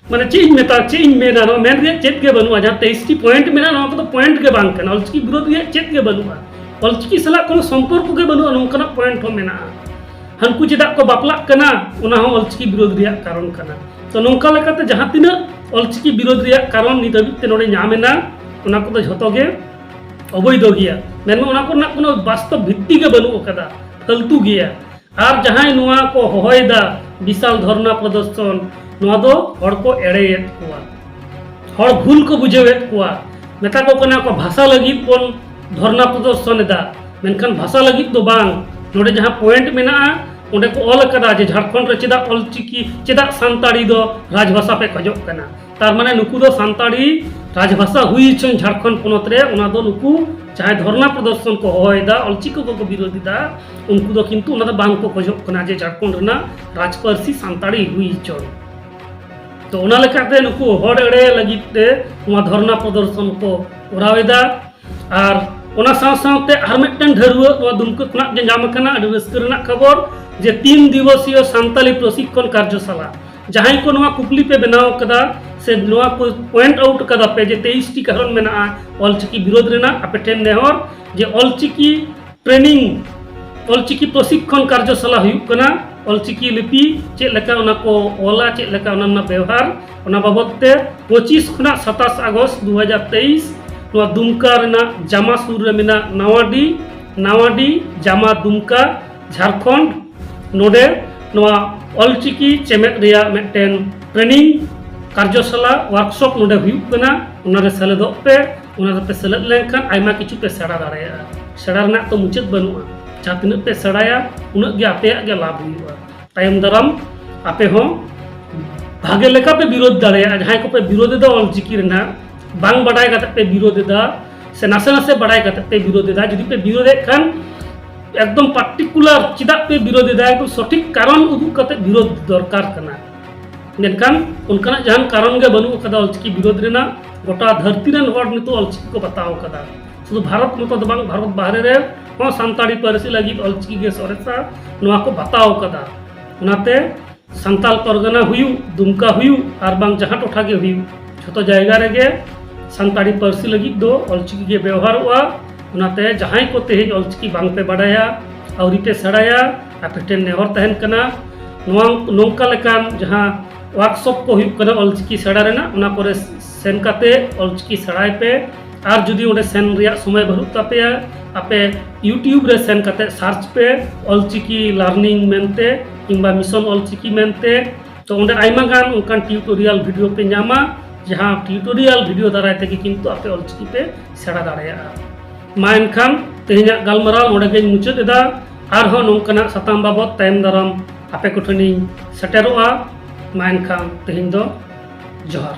ᱢᱟᱱᱮ ᱪᱮᱫ ᱤᱧ ᱢᱮᱛᱟ, ᱪᱮᱫ ᱤᱧ ᱢᱮᱱᱟ, ᱱᱚᱣᱟ ᱢᱮᱱ ᱨᱮᱭᱟᱜ ᱪᱮᱫ ᱜᱮ ᱵᱟᱹᱱᱩᱜᱼᱟ᱾ ᱡᱟᱦᱟᱸ ᱛᱮᱭᱤᱥ ᱴᱤ ᱯᱚᱭᱮᱱᱴ ᱢᱮᱱᱟᱜᱼᱟ, ᱱᱚᱣᱟ ᱠᱚᱫᱚ ᱯᱚᱭᱮᱱᱴ ᱜᱮ ᱵᱟᱝ ᱠᱟᱱᱟ, ᱚᱞᱪᱤᱠᱤ ᱵᱤᱨᱳᱫ ᱨᱮᱭᱟᱜ ᱪᱮᱫ ᱜᱮ ᱵᱟᱹᱱᱩᱜᱼᱟ, ᱚᱞᱪᱤᱠᱤ ᱥᱟᱞᱟᱜ ᱠᱳᱱᱳ ᱥᱚᱢᱯᱚᱨᱠᱚ ᱜᱮ ᱵᱟᱹᱱᱩᱜᱼᱟ, ᱱᱚᱝᱠᱟᱱᱟᱜ ᱯᱚᱭᱮᱱᱴ ᱦᱚᱸ ᱢᱮᱱᱟᱜᱼᱟ᱾ ᱦᱟᱱᱠᱩ ᱪᱮᱫᱟᱜ ᱠᱚ ᱵᱟᱯᱞᱟᱜ ᱠᱟᱱᱟ, ᱚᱱᱟ ᱦᱚᱸ ᱚᱞᱪᱤᱠᱤ ᱵᱤᱨᱳᱫ ᱨᱮᱭᱟᱜ ᱠᱟᱨᱚᱱ ᱠᱟᱱᱟ᱾ ᱛᱚ ᱱᱚᱝᱠᱟ ᱞᱮᱠᱟᱛᱮ ᱡᱟᱦᱟᱸ ᱛᱤᱱᱟᱹᱜ ᱚᱞᱪᱤᱠᱤ ᱵᱤᱨᱳᱫ ᱨᱮᱭᱟᱜ ᱠᱟᱨᱚᱱ ᱱᱤᱛ ᱦᱟᱹᱵᱤᱡ ᱛᱮ ᱱᱚᱰᱮ ᱧᱟᱢ ᱮᱱᱟ, ᱚᱱᱟ ᱠᱚᱫᱚ ᱡᱷᱚᱛᱚ ᱜᱮ ᱚᱵᱳᱭᱫᱷᱚ ᱜᱮᱭᱟ᱾ ᱢᱮᱱᱢᱟ ᱚᱱᱟ ᱠᱚᱨᱮᱱᱟᱜ ᱠᱳᱱᱳ ᱵᱟᱥᱛᱚᱵ ᱵᱷᱤᱛᱛᱤ ᱜᱮ ᱵᱟᱹᱱᱩᱜ ᱟᱠᱟᱫᱟ, ᱯᱷᱟᱹᱞᱛᱩ ᱜᱮᱭᱟ᱾ ᱟᱨ ᱡᱟᱦᱟᱸᱭ ᱱᱚᱣᱟ ᱠᱚ ᱦᱚᱦᱚᱭᱮᱫᱟ ᱵᱤᱥᱟᱞ ᱫᱷᱚᱨᱱᱟ ᱯᱨᱚᱫᱚᱨᱥᱚᱱ, ᱱᱚᱣᱟ ᱫᱚ ᱦᱚᱲ ᱠᱚ ᱮᱲᱮᱭᱮᱫ ᱠᱚᱣᱟ, ᱦᱚᱲ ᱵᱷᱩᱞ ᱠᱚ ᱵᱩᱡᱷᱟᱹᱣᱮᱫ ᱠᱚᱣᱟ, ᱢᱮᱛᱟ ᱠᱚ ᱠᱟᱱᱟ ᱠᱚ ᱵᱷᱟᱥᱟ ᱞᱟᱹᱜᱤᱫ ᱵᱚᱱ ᱫᱷᱚᱨᱱᱟ ᱯᱨᱚᱫᱚᱨᱥᱚᱱ ᱮᱫᱟ, ᱢᱮᱱᱠᱷᱟᱱ ᱵᱷᱟᱥᱟ ᱞᱟᱹᱜᱤᱫ ᱫᱚ ᱵᱟᱝ᱾ ᱱᱚᱰᱮ ᱡᱟᱦᱟᱸ ᱯᱚᱭᱮᱱᱴ ᱢᱮᱱᱟᱜᱼᱟ, ᱚᱸᱰᱮ ᱠᱚ ᱚᱞ ᱟᱠᱟᱫᱟ ᱡᱮ ᱡᱷᱟᱲᱠᱷᱚᱸᱰ ᱨᱮ ᱪᱮᱫᱟᱜ ᱚᱞᱪᱤᱠᱤ, ᱪᱮᱫᱟᱜ ᱥᱟᱱᱛᱟᱲᱤ ᱫᱚ ᱨᱟᱡᱽᱵᱷᱟᱥᱟ ᱯᱮ ᱠᱷᱚᱡᱚᱜ ᱠᱟᱱᱟ᱾ ᱛᱟᱨ ᱢᱟᱱᱮ ᱱᱩᱠᱩ ᱫᱚ ᱥᱟᱱᱛᱟᱲᱤ ᱨᱟᱡᱽᱵᱷᱟᱥᱟ ᱦᱩᱭ ᱦᱚᱪᱚᱱ ᱡᱷᱟᱲᱠᱷᱚᱸᱰ ᱯᱚᱱᱚᱛ ᱨᱮ, ᱚᱱᱟ ᱫᱚ ᱱᱩᱠᱩ ᱡᱟᱦᱟᱸᱭ ᱫᱷᱚᱨᱱᱟ ᱯᱨᱚᱫᱚᱨᱥᱚᱱ ᱠᱚ ᱦᱚᱦᱚᱭᱮᱫᱟ, ᱚᱞᱪᱤᱠᱤ ᱠᱚᱠᱚ ᱵᱤᱨᱳᱫᱷ ᱮᱫᱟ, ᱩᱱᱠᱩ ᱫᱚ ᱠᱤᱱᱛᱩ ᱚᱱᱟ ᱫᱚ ᱵᱟᱝ ᱠᱚ ᱠᱷᱚᱡᱚᱜ ᱠᱟᱱᱟ ᱡᱮ ᱡᱷᱟᱲᱠᱷᱚᱸᱰ ᱨᱮᱱᱟᱜ ᱨᱟᱡᱽᱯᱟᱹᱨᱥᱤ ᱥᱟᱱᱛᱟᱲᱤ ᱦᱩᱭ ᱦᱚᱪᱚᱱ᱾ ᱛᱚ ᱚᱱᱟ ᱞᱮᱠᱟᱛᱮ ᱱᱩᱠᱩ ᱦᱚᱲ ᱮᱲᱮ ᱞᱟᱹᱜᱤᱫ ᱛᱮ ᱱᱚᱣᱟ ᱫᱷᱚᱨᱱᱟ ᱯᱨᱚᱫᱚᱨᱥᱚᱱ ᱠᱚ ᱠᱚᱨᱟᱣ ᱮᱫᱟ᱾ ᱟᱨ ᱚᱱᱟ ᱥᱟᱶ ᱥᱟᱶᱛᱮ ᱟᱨ ᱢᱤᱫᱴᱮᱱ ᱰᱷᱟᱹᱨᱣᱟᱹᱜ ᱱᱚᱣᱟ ᱫᱩᱢᱠᱟᱹ ᱠᱷᱚᱱᱟᱜ ᱜᱮ ᱧᱟᱢ ᱟᱠᱟᱱᱟ ᱟᱹᱰᱤ ᱨᱟᱹᱥᱠᱟᱹ ᱨᱮᱱᱟᱜ ᱠᱷᱚᱵᱚᱨ, ᱡᱮ ᱛᱤᱱ ᱫᱤᱵᱚᱥᱤᱭᱚ ᱥᱟᱱᱛᱟᱞᱤ ᱯᱨᱚᱥᱤᱠᱠᱷᱚᱱ ᱠᱟᱨᱡᱚᱥᱟᱞᱟ, ᱡᱟᱦᱟᱸᱭ ᱠᱚ ᱱᱚᱣᱟ ᱠᱩᱠᱞᱤ ᱯᱮ ᱵᱮᱱᱟᱣ ᱟᱠᱟᱫᱟ ᱥᱮ ᱱᱚᱣᱟ ᱠᱚ ᱯᱚᱭᱮᱱᱴ ᱟᱣᱩᱴ ᱟᱠᱟᱫᱟ ᱯᱮ ᱡᱮ ᱛᱮᱭᱤᱥ ᱴᱤ ᱠᱟᱨᱚᱱ ᱢᱮᱱᱟᱜᱼᱟ ᱚᱞᱪᱤᱠᱤ ᱵᱤᱨᱳᱫᱷ ᱨᱮᱱᱟᱜ, ᱟᱯᱮ ᱴᱷᱮᱱ ᱱᱮᱦᱚᱨ ᱡᱮ ᱚᱞᱪᱤᱠᱤ ᱴᱨᱮᱱᱤᱝ, ᱚᱞᱪᱤᱠᱤ ᱯᱨᱚᱥᱤᱠᱠᱷᱚᱱ ᱠᱟᱨᱡᱚᱥᱟᱞᱟ ᱦᱩᱭᱩᱜ ᱠᱟᱱᱟ᱾ ᱚᱞᱪᱤᱠᱤ ᱞᱤᱯᱤ ᱪᱮᱫ ᱞᱮᱠᱟ ᱚᱱᱟ ᱠᱚ ᱚᱞᱟ, ᱪᱮᱫ ᱞᱮᱠᱟ ᱚᱱᱟ ᱨᱮᱱᱟᱜ ᱵᱮᱣᱦᱟᱨ, ᱚᱱᱟ ᱵᱟᱵᱚᱫ ᱛᱮ ᱯᱚᱸᱪᱤᱥ ᱠᱷᱚᱱᱟᱜ ᱥᱟᱛᱟᱥ ᱟᱜᱚᱥᱴ ᱫᱩ ᱦᱟᱡᱟᱨ ᱛᱮᱭᱤᱥ ᱱᱚᱣᱟ ᱫᱩᱢᱠᱟ ᱨᱮᱱᱟᱜ ᱡᱟᱢᱟ ᱥᱩᱨ ᱨᱮ ᱢᱮᱱᱟᱜ ᱱᱟᱣᱟᱰᱤ, ᱱᱟᱣᱟᱰᱤ ᱡᱟᱢᱟ ᱫᱩᱢᱠᱟ, ᱡᱷᱟᱲᱠᱷᱚᱸᱰ, ᱱᱚᱰᱮ ᱱᱚᱣᱟ ᱚᱞᱪᱤᱠᱤ ᱪᱮᱢᱮᱫ ᱨᱮᱭᱟᱜ ᱢᱤᱫᱴᱮᱱ ᱴᱨᱮᱱᱤᱝ ᱠᱟᱨᱡᱚᱥᱟᱞᱟ, ᱣᱟᱨᱠᱥᱚᱯ ᱱᱚᱰᱮ ᱦᱩᱭᱩᱜ ᱠᱟᱱᱟ, ᱚᱱᱟᱨᱮ ᱥᱮᱞᱮᱫᱚᱜ ᱯᱮ᱾ ᱚᱱᱟ ᱨᱮᱯᱮ ᱥᱮᱞᱮᱫ ᱞᱮᱱᱠᱷᱟᱱ ᱟᱭᱢᱟ ᱠᱤᱪᱷᱩ ᱯᱮ ᱥᱮᱬᱟ ᱫᱟᱲᱮᱭᱟᱜᱼᱟ᱾ ᱥᱮᱬᱟ ᱨᱮᱱᱟᱜ ᱛᱚ ᱢᱩᱪᱟᱹᱫ ᱵᱟᱹᱱᱩᱜᱼᱟ᱾ ᱡᱟᱦᱟᱸ ᱛᱤᱱᱟᱹᱜ ᱯᱮ ᱥᱮᱬᱟᱭᱟ, ᱩᱱᱟᱹᱜ ᱜᱮ ᱟᱯᱮᱭᱟᱜ ᱜᱮ ᱞᱟᱵᱷ ᱦᱩᱭᱩᱜᱼᱟ᱾ ᱛᱟᱭᱚᱢ ᱫᱟᱨᱟᱢ ᱟᱯᱮ ᱦᱚᱸ ᱵᱷᱟᱜᱮ ᱞᱮᱠᱟ ᱯᱮ ᱵᱤᱨᱳᱫ ᱫᱟᱲᱮᱭᱟᱜᱼᱟ᱾ ᱡᱟᱦᱟᱸᱭ ᱠᱚᱯᱮ ᱵᱤᱨᱳᱫ ᱮᱫᱟ ᱚᱞᱪᱤᱠᱤ ᱨᱮᱱᱟᱜ, ᱵᱟᱝ ᱵᱟᱰᱟᱭ ᱠᱟᱛᱮ ᱯᱮ ᱵᱤᱨᱳᱫ ᱮᱫᱟ ᱥᱮ ᱱᱟᱥᱮ ᱱᱟᱥᱮ ᱵᱟᱰᱟᱭ ᱠᱟᱛᱮ ᱯᱮ ᱵᱤᱨᱳᱫ ᱮᱫᱟ, ᱡᱩᱫᱤ ᱯᱮ ᱵᱤᱨᱳᱫᱮᱫ ᱠᱷᱟᱱ ᱮᱠᱫᱚᱢ ᱯᱟᱨᱴᱤᱠᱩᱞᱟᱨ ᱪᱮᱫᱟᱜ ᱯᱮ ᱵᱤᱨᱳᱫ ᱮᱫᱟ, ᱮᱠᱫᱚᱢ ᱥᱚᱴᱷᱤᱠ ᱠᱟᱨᱚᱱ ᱩᱫᱩᱜ ᱠᱟᱛᱮ ᱵᱤᱨᱳᱫ ᱫᱚᱨᱠᱟᱨ ᱠᱟᱱᱟ᱾ ᱢᱮᱱᱠᱷᱟᱱ ᱚᱱᱠᱟᱱᱟᱜ ᱡᱟᱦᱟᱱ ᱠᱟᱨᱚᱱ ᱜᱮ ᱵᱟᱹᱱᱩᱜ ᱟᱠᱟᱫᱟ ᱚᱞᱪᱤᱠᱤ ᱵᱤᱨᱳᱫ ᱨᱮᱱᱟᱜ᱾ ᱜᱚᱴᱟ ᱫᱷᱟᱹᱨᱛᱤ ᱨᱮᱱ ᱦᱚᱲ ᱱᱤᱛᱚᱜ ᱚᱞᱪᱤᱠᱤ ᱠᱚ ᱵᱟᱛᱟᱣ ᱟᱠᱟᱫᱟ᱾ ᱥᱩᱫᱷᱩ ᱵᱷᱟᱨᱚᱛ ᱢᱚᱛᱚ ᱫᱚ ᱵᱟᱝ, ᱵᱷᱟᱨᱚᱛ ᱵᱟᱦᱨᱮ ᱨᱮ ᱦᱚᱸ ᱥᱟᱱᱛᱟᱲᱤ ᱯᱟᱹᱨᱥᱤ ᱞᱟᱹᱜᱤᱫ ᱚᱞᱪᱤᱠᱤ ᱜᱮ ᱥᱚᱨᱮᱥᱟ, ᱱᱚᱣᱟ ᱠᱚ ᱵᱟᱛᱟᱣ ᱟᱠᱟᱫᱟ᱾ ᱚᱱᱟᱛᱮ ᱥᱟᱱᱛᱟᱲ ᱯᱟᱨᱜᱟᱱᱟ ᱦᱩᱭᱩᱜ, ᱫᱩᱢᱠᱟ ᱦᱩᱭᱩᱜ, ᱟᱨ ᱵᱟᱝ ᱡᱟᱦᱟᱸ ᱴᱚᱴᱷᱟ ᱜᱮ ᱦᱩᱭᱩᱜ, ᱡᱷᱚᱛᱚ ᱡᱟᱭᱜᱟ ᱨᱮᱜᱮ ᱥᱟᱱᱛᱟᱲᱤ ᱯᱟᱹᱨᱥᱤ ᱞᱟᱹᱜᱤᱫ ᱫᱚ ᱚᱞᱪᱤᱠᱤ ᱜᱮ ᱵᱮᱣᱦᱟᱨᱚᱜᱼᱟ᱾ ᱚᱱᱟᱛᱮ ᱡᱟᱦᱟᱸᱭ ᱠᱚ ᱛᱮᱦᱮᱧ ᱚᱞᱪᱤᱠᱤ ᱵᱟᱝᱯᱮ ᱵᱟᱰᱟᱭᱟ, ᱟᱹᱣᱨᱤ ᱯᱮ ᱥᱮᱬᱟᱭᱟ, ᱟᱯᱮ ᱴᱷᱮᱱ ᱱᱮᱦᱚᱨ ᱛᱟᱦᱮᱱ ᱠᱟᱱᱟ, ᱱᱚᱣᱟ, ᱱᱚᱝᱠᱟ ᱞᱮᱠᱟᱱ ᱡᱟᱦᱟᱸ ᱣᱟᱨᱠᱥᱚᱯ ᱠᱚ ᱦᱩᱭᱩᱜ ᱠᱟᱱᱟ ᱚᱞᱪᱤᱠᱤ ᱥᱮᱬᱟ ᱨᱮᱱᱟᱜ, ᱚᱱᱟ ᱠᱚᱨᱮ ᱥᱮᱱ ᱠᱟᱛᱮ ᱚᱞᱪᱤᱠᱤ ᱥᱮᱬᱟᱭ ᱯᱮ᱾ ᱟᱨ ᱡᱩᱫᱤ ᱚᱸᱰᱮ ᱥᱮᱱ ᱨᱮᱭᱟᱜ ᱥᱚᱢᱚᱭ ᱵᱟᱹᱱᱩᱜ ᱛᱟᱯᱮᱭᱟ, ᱟᱯᱮ YouTube ᱨᱮ ᱥᱮᱱ ᱠᱟᱛᱮ ᱥᱟᱨᱪ ᱯᱮ ᱚᱞᱪᱤᱠᱤ ᱞᱟᱨᱱᱤᱝ ᱢᱮᱱᱛᱮ ᱠᱤᱝᱵᱟ ᱢᱤᱥᱚᱱ ᱚᱞᱪᱤᱠᱤ ᱢᱮᱱᱛᱮ᱾ ᱛᱚ ᱚᱸᱰᱮ ᱟᱭᱢᱟ ᱜᱟᱱ ᱚᱱᱠᱟᱱ ᱴᱤᱭᱩᱴᱳᱨᱤᱭᱟᱞ ᱵᱷᱤᱰᱤᱭᱳ ᱯᱮ ᱧᱟᱢᱟ, ᱡᱟᱦᱟᱸ ᱴᱤᱭᱩᱴᱳᱨᱤᱭᱟᱞ ᱵᱷᱤᱰᱤᱭᱳ ᱫᱟᱨᱟᱭ ᱛᱮᱜᱮ ᱠᱤᱱᱛᱩ ᱟᱯᱮ ᱚᱞᱪᱤᱠᱤ ᱯᱮ ᱥᱮᱬᱟ ᱫᱟᱲᱮᱭᱟᱜᱼᱟ᱾ ᱢᱟ ᱮᱱᱠᱷᱟᱱ ᱛᱮᱦᱮᱧᱟᱜ ᱜᱟᱞᱢᱟᱨᱟᱣ ᱱᱚᱰᱮ ᱜᱮᱧ ᱢᱩᱪᱟᱹᱫ ᱮᱫᱟ᱾ ᱟᱨᱦᱚᱸ ᱱᱚᱝᱠᱟᱱᱟᱜ ᱥᱟᱛᱟᱢ ᱵᱟᱵᱚᱛ ᱛᱟᱭᱚᱢ ᱫᱟᱨᱟᱢ ᱟᱯᱮ ᱠᱚᱴᱷᱮᱱᱤᱧ ᱥᱮᱴᱮᱨᱚᱜᱼᱟ᱾ ᱢᱟ ᱮᱱᱠᱷᱟᱱ ᱛᱮᱦᱮᱧ ᱫᱚ ᱡᱚᱦᱟᱨ᱾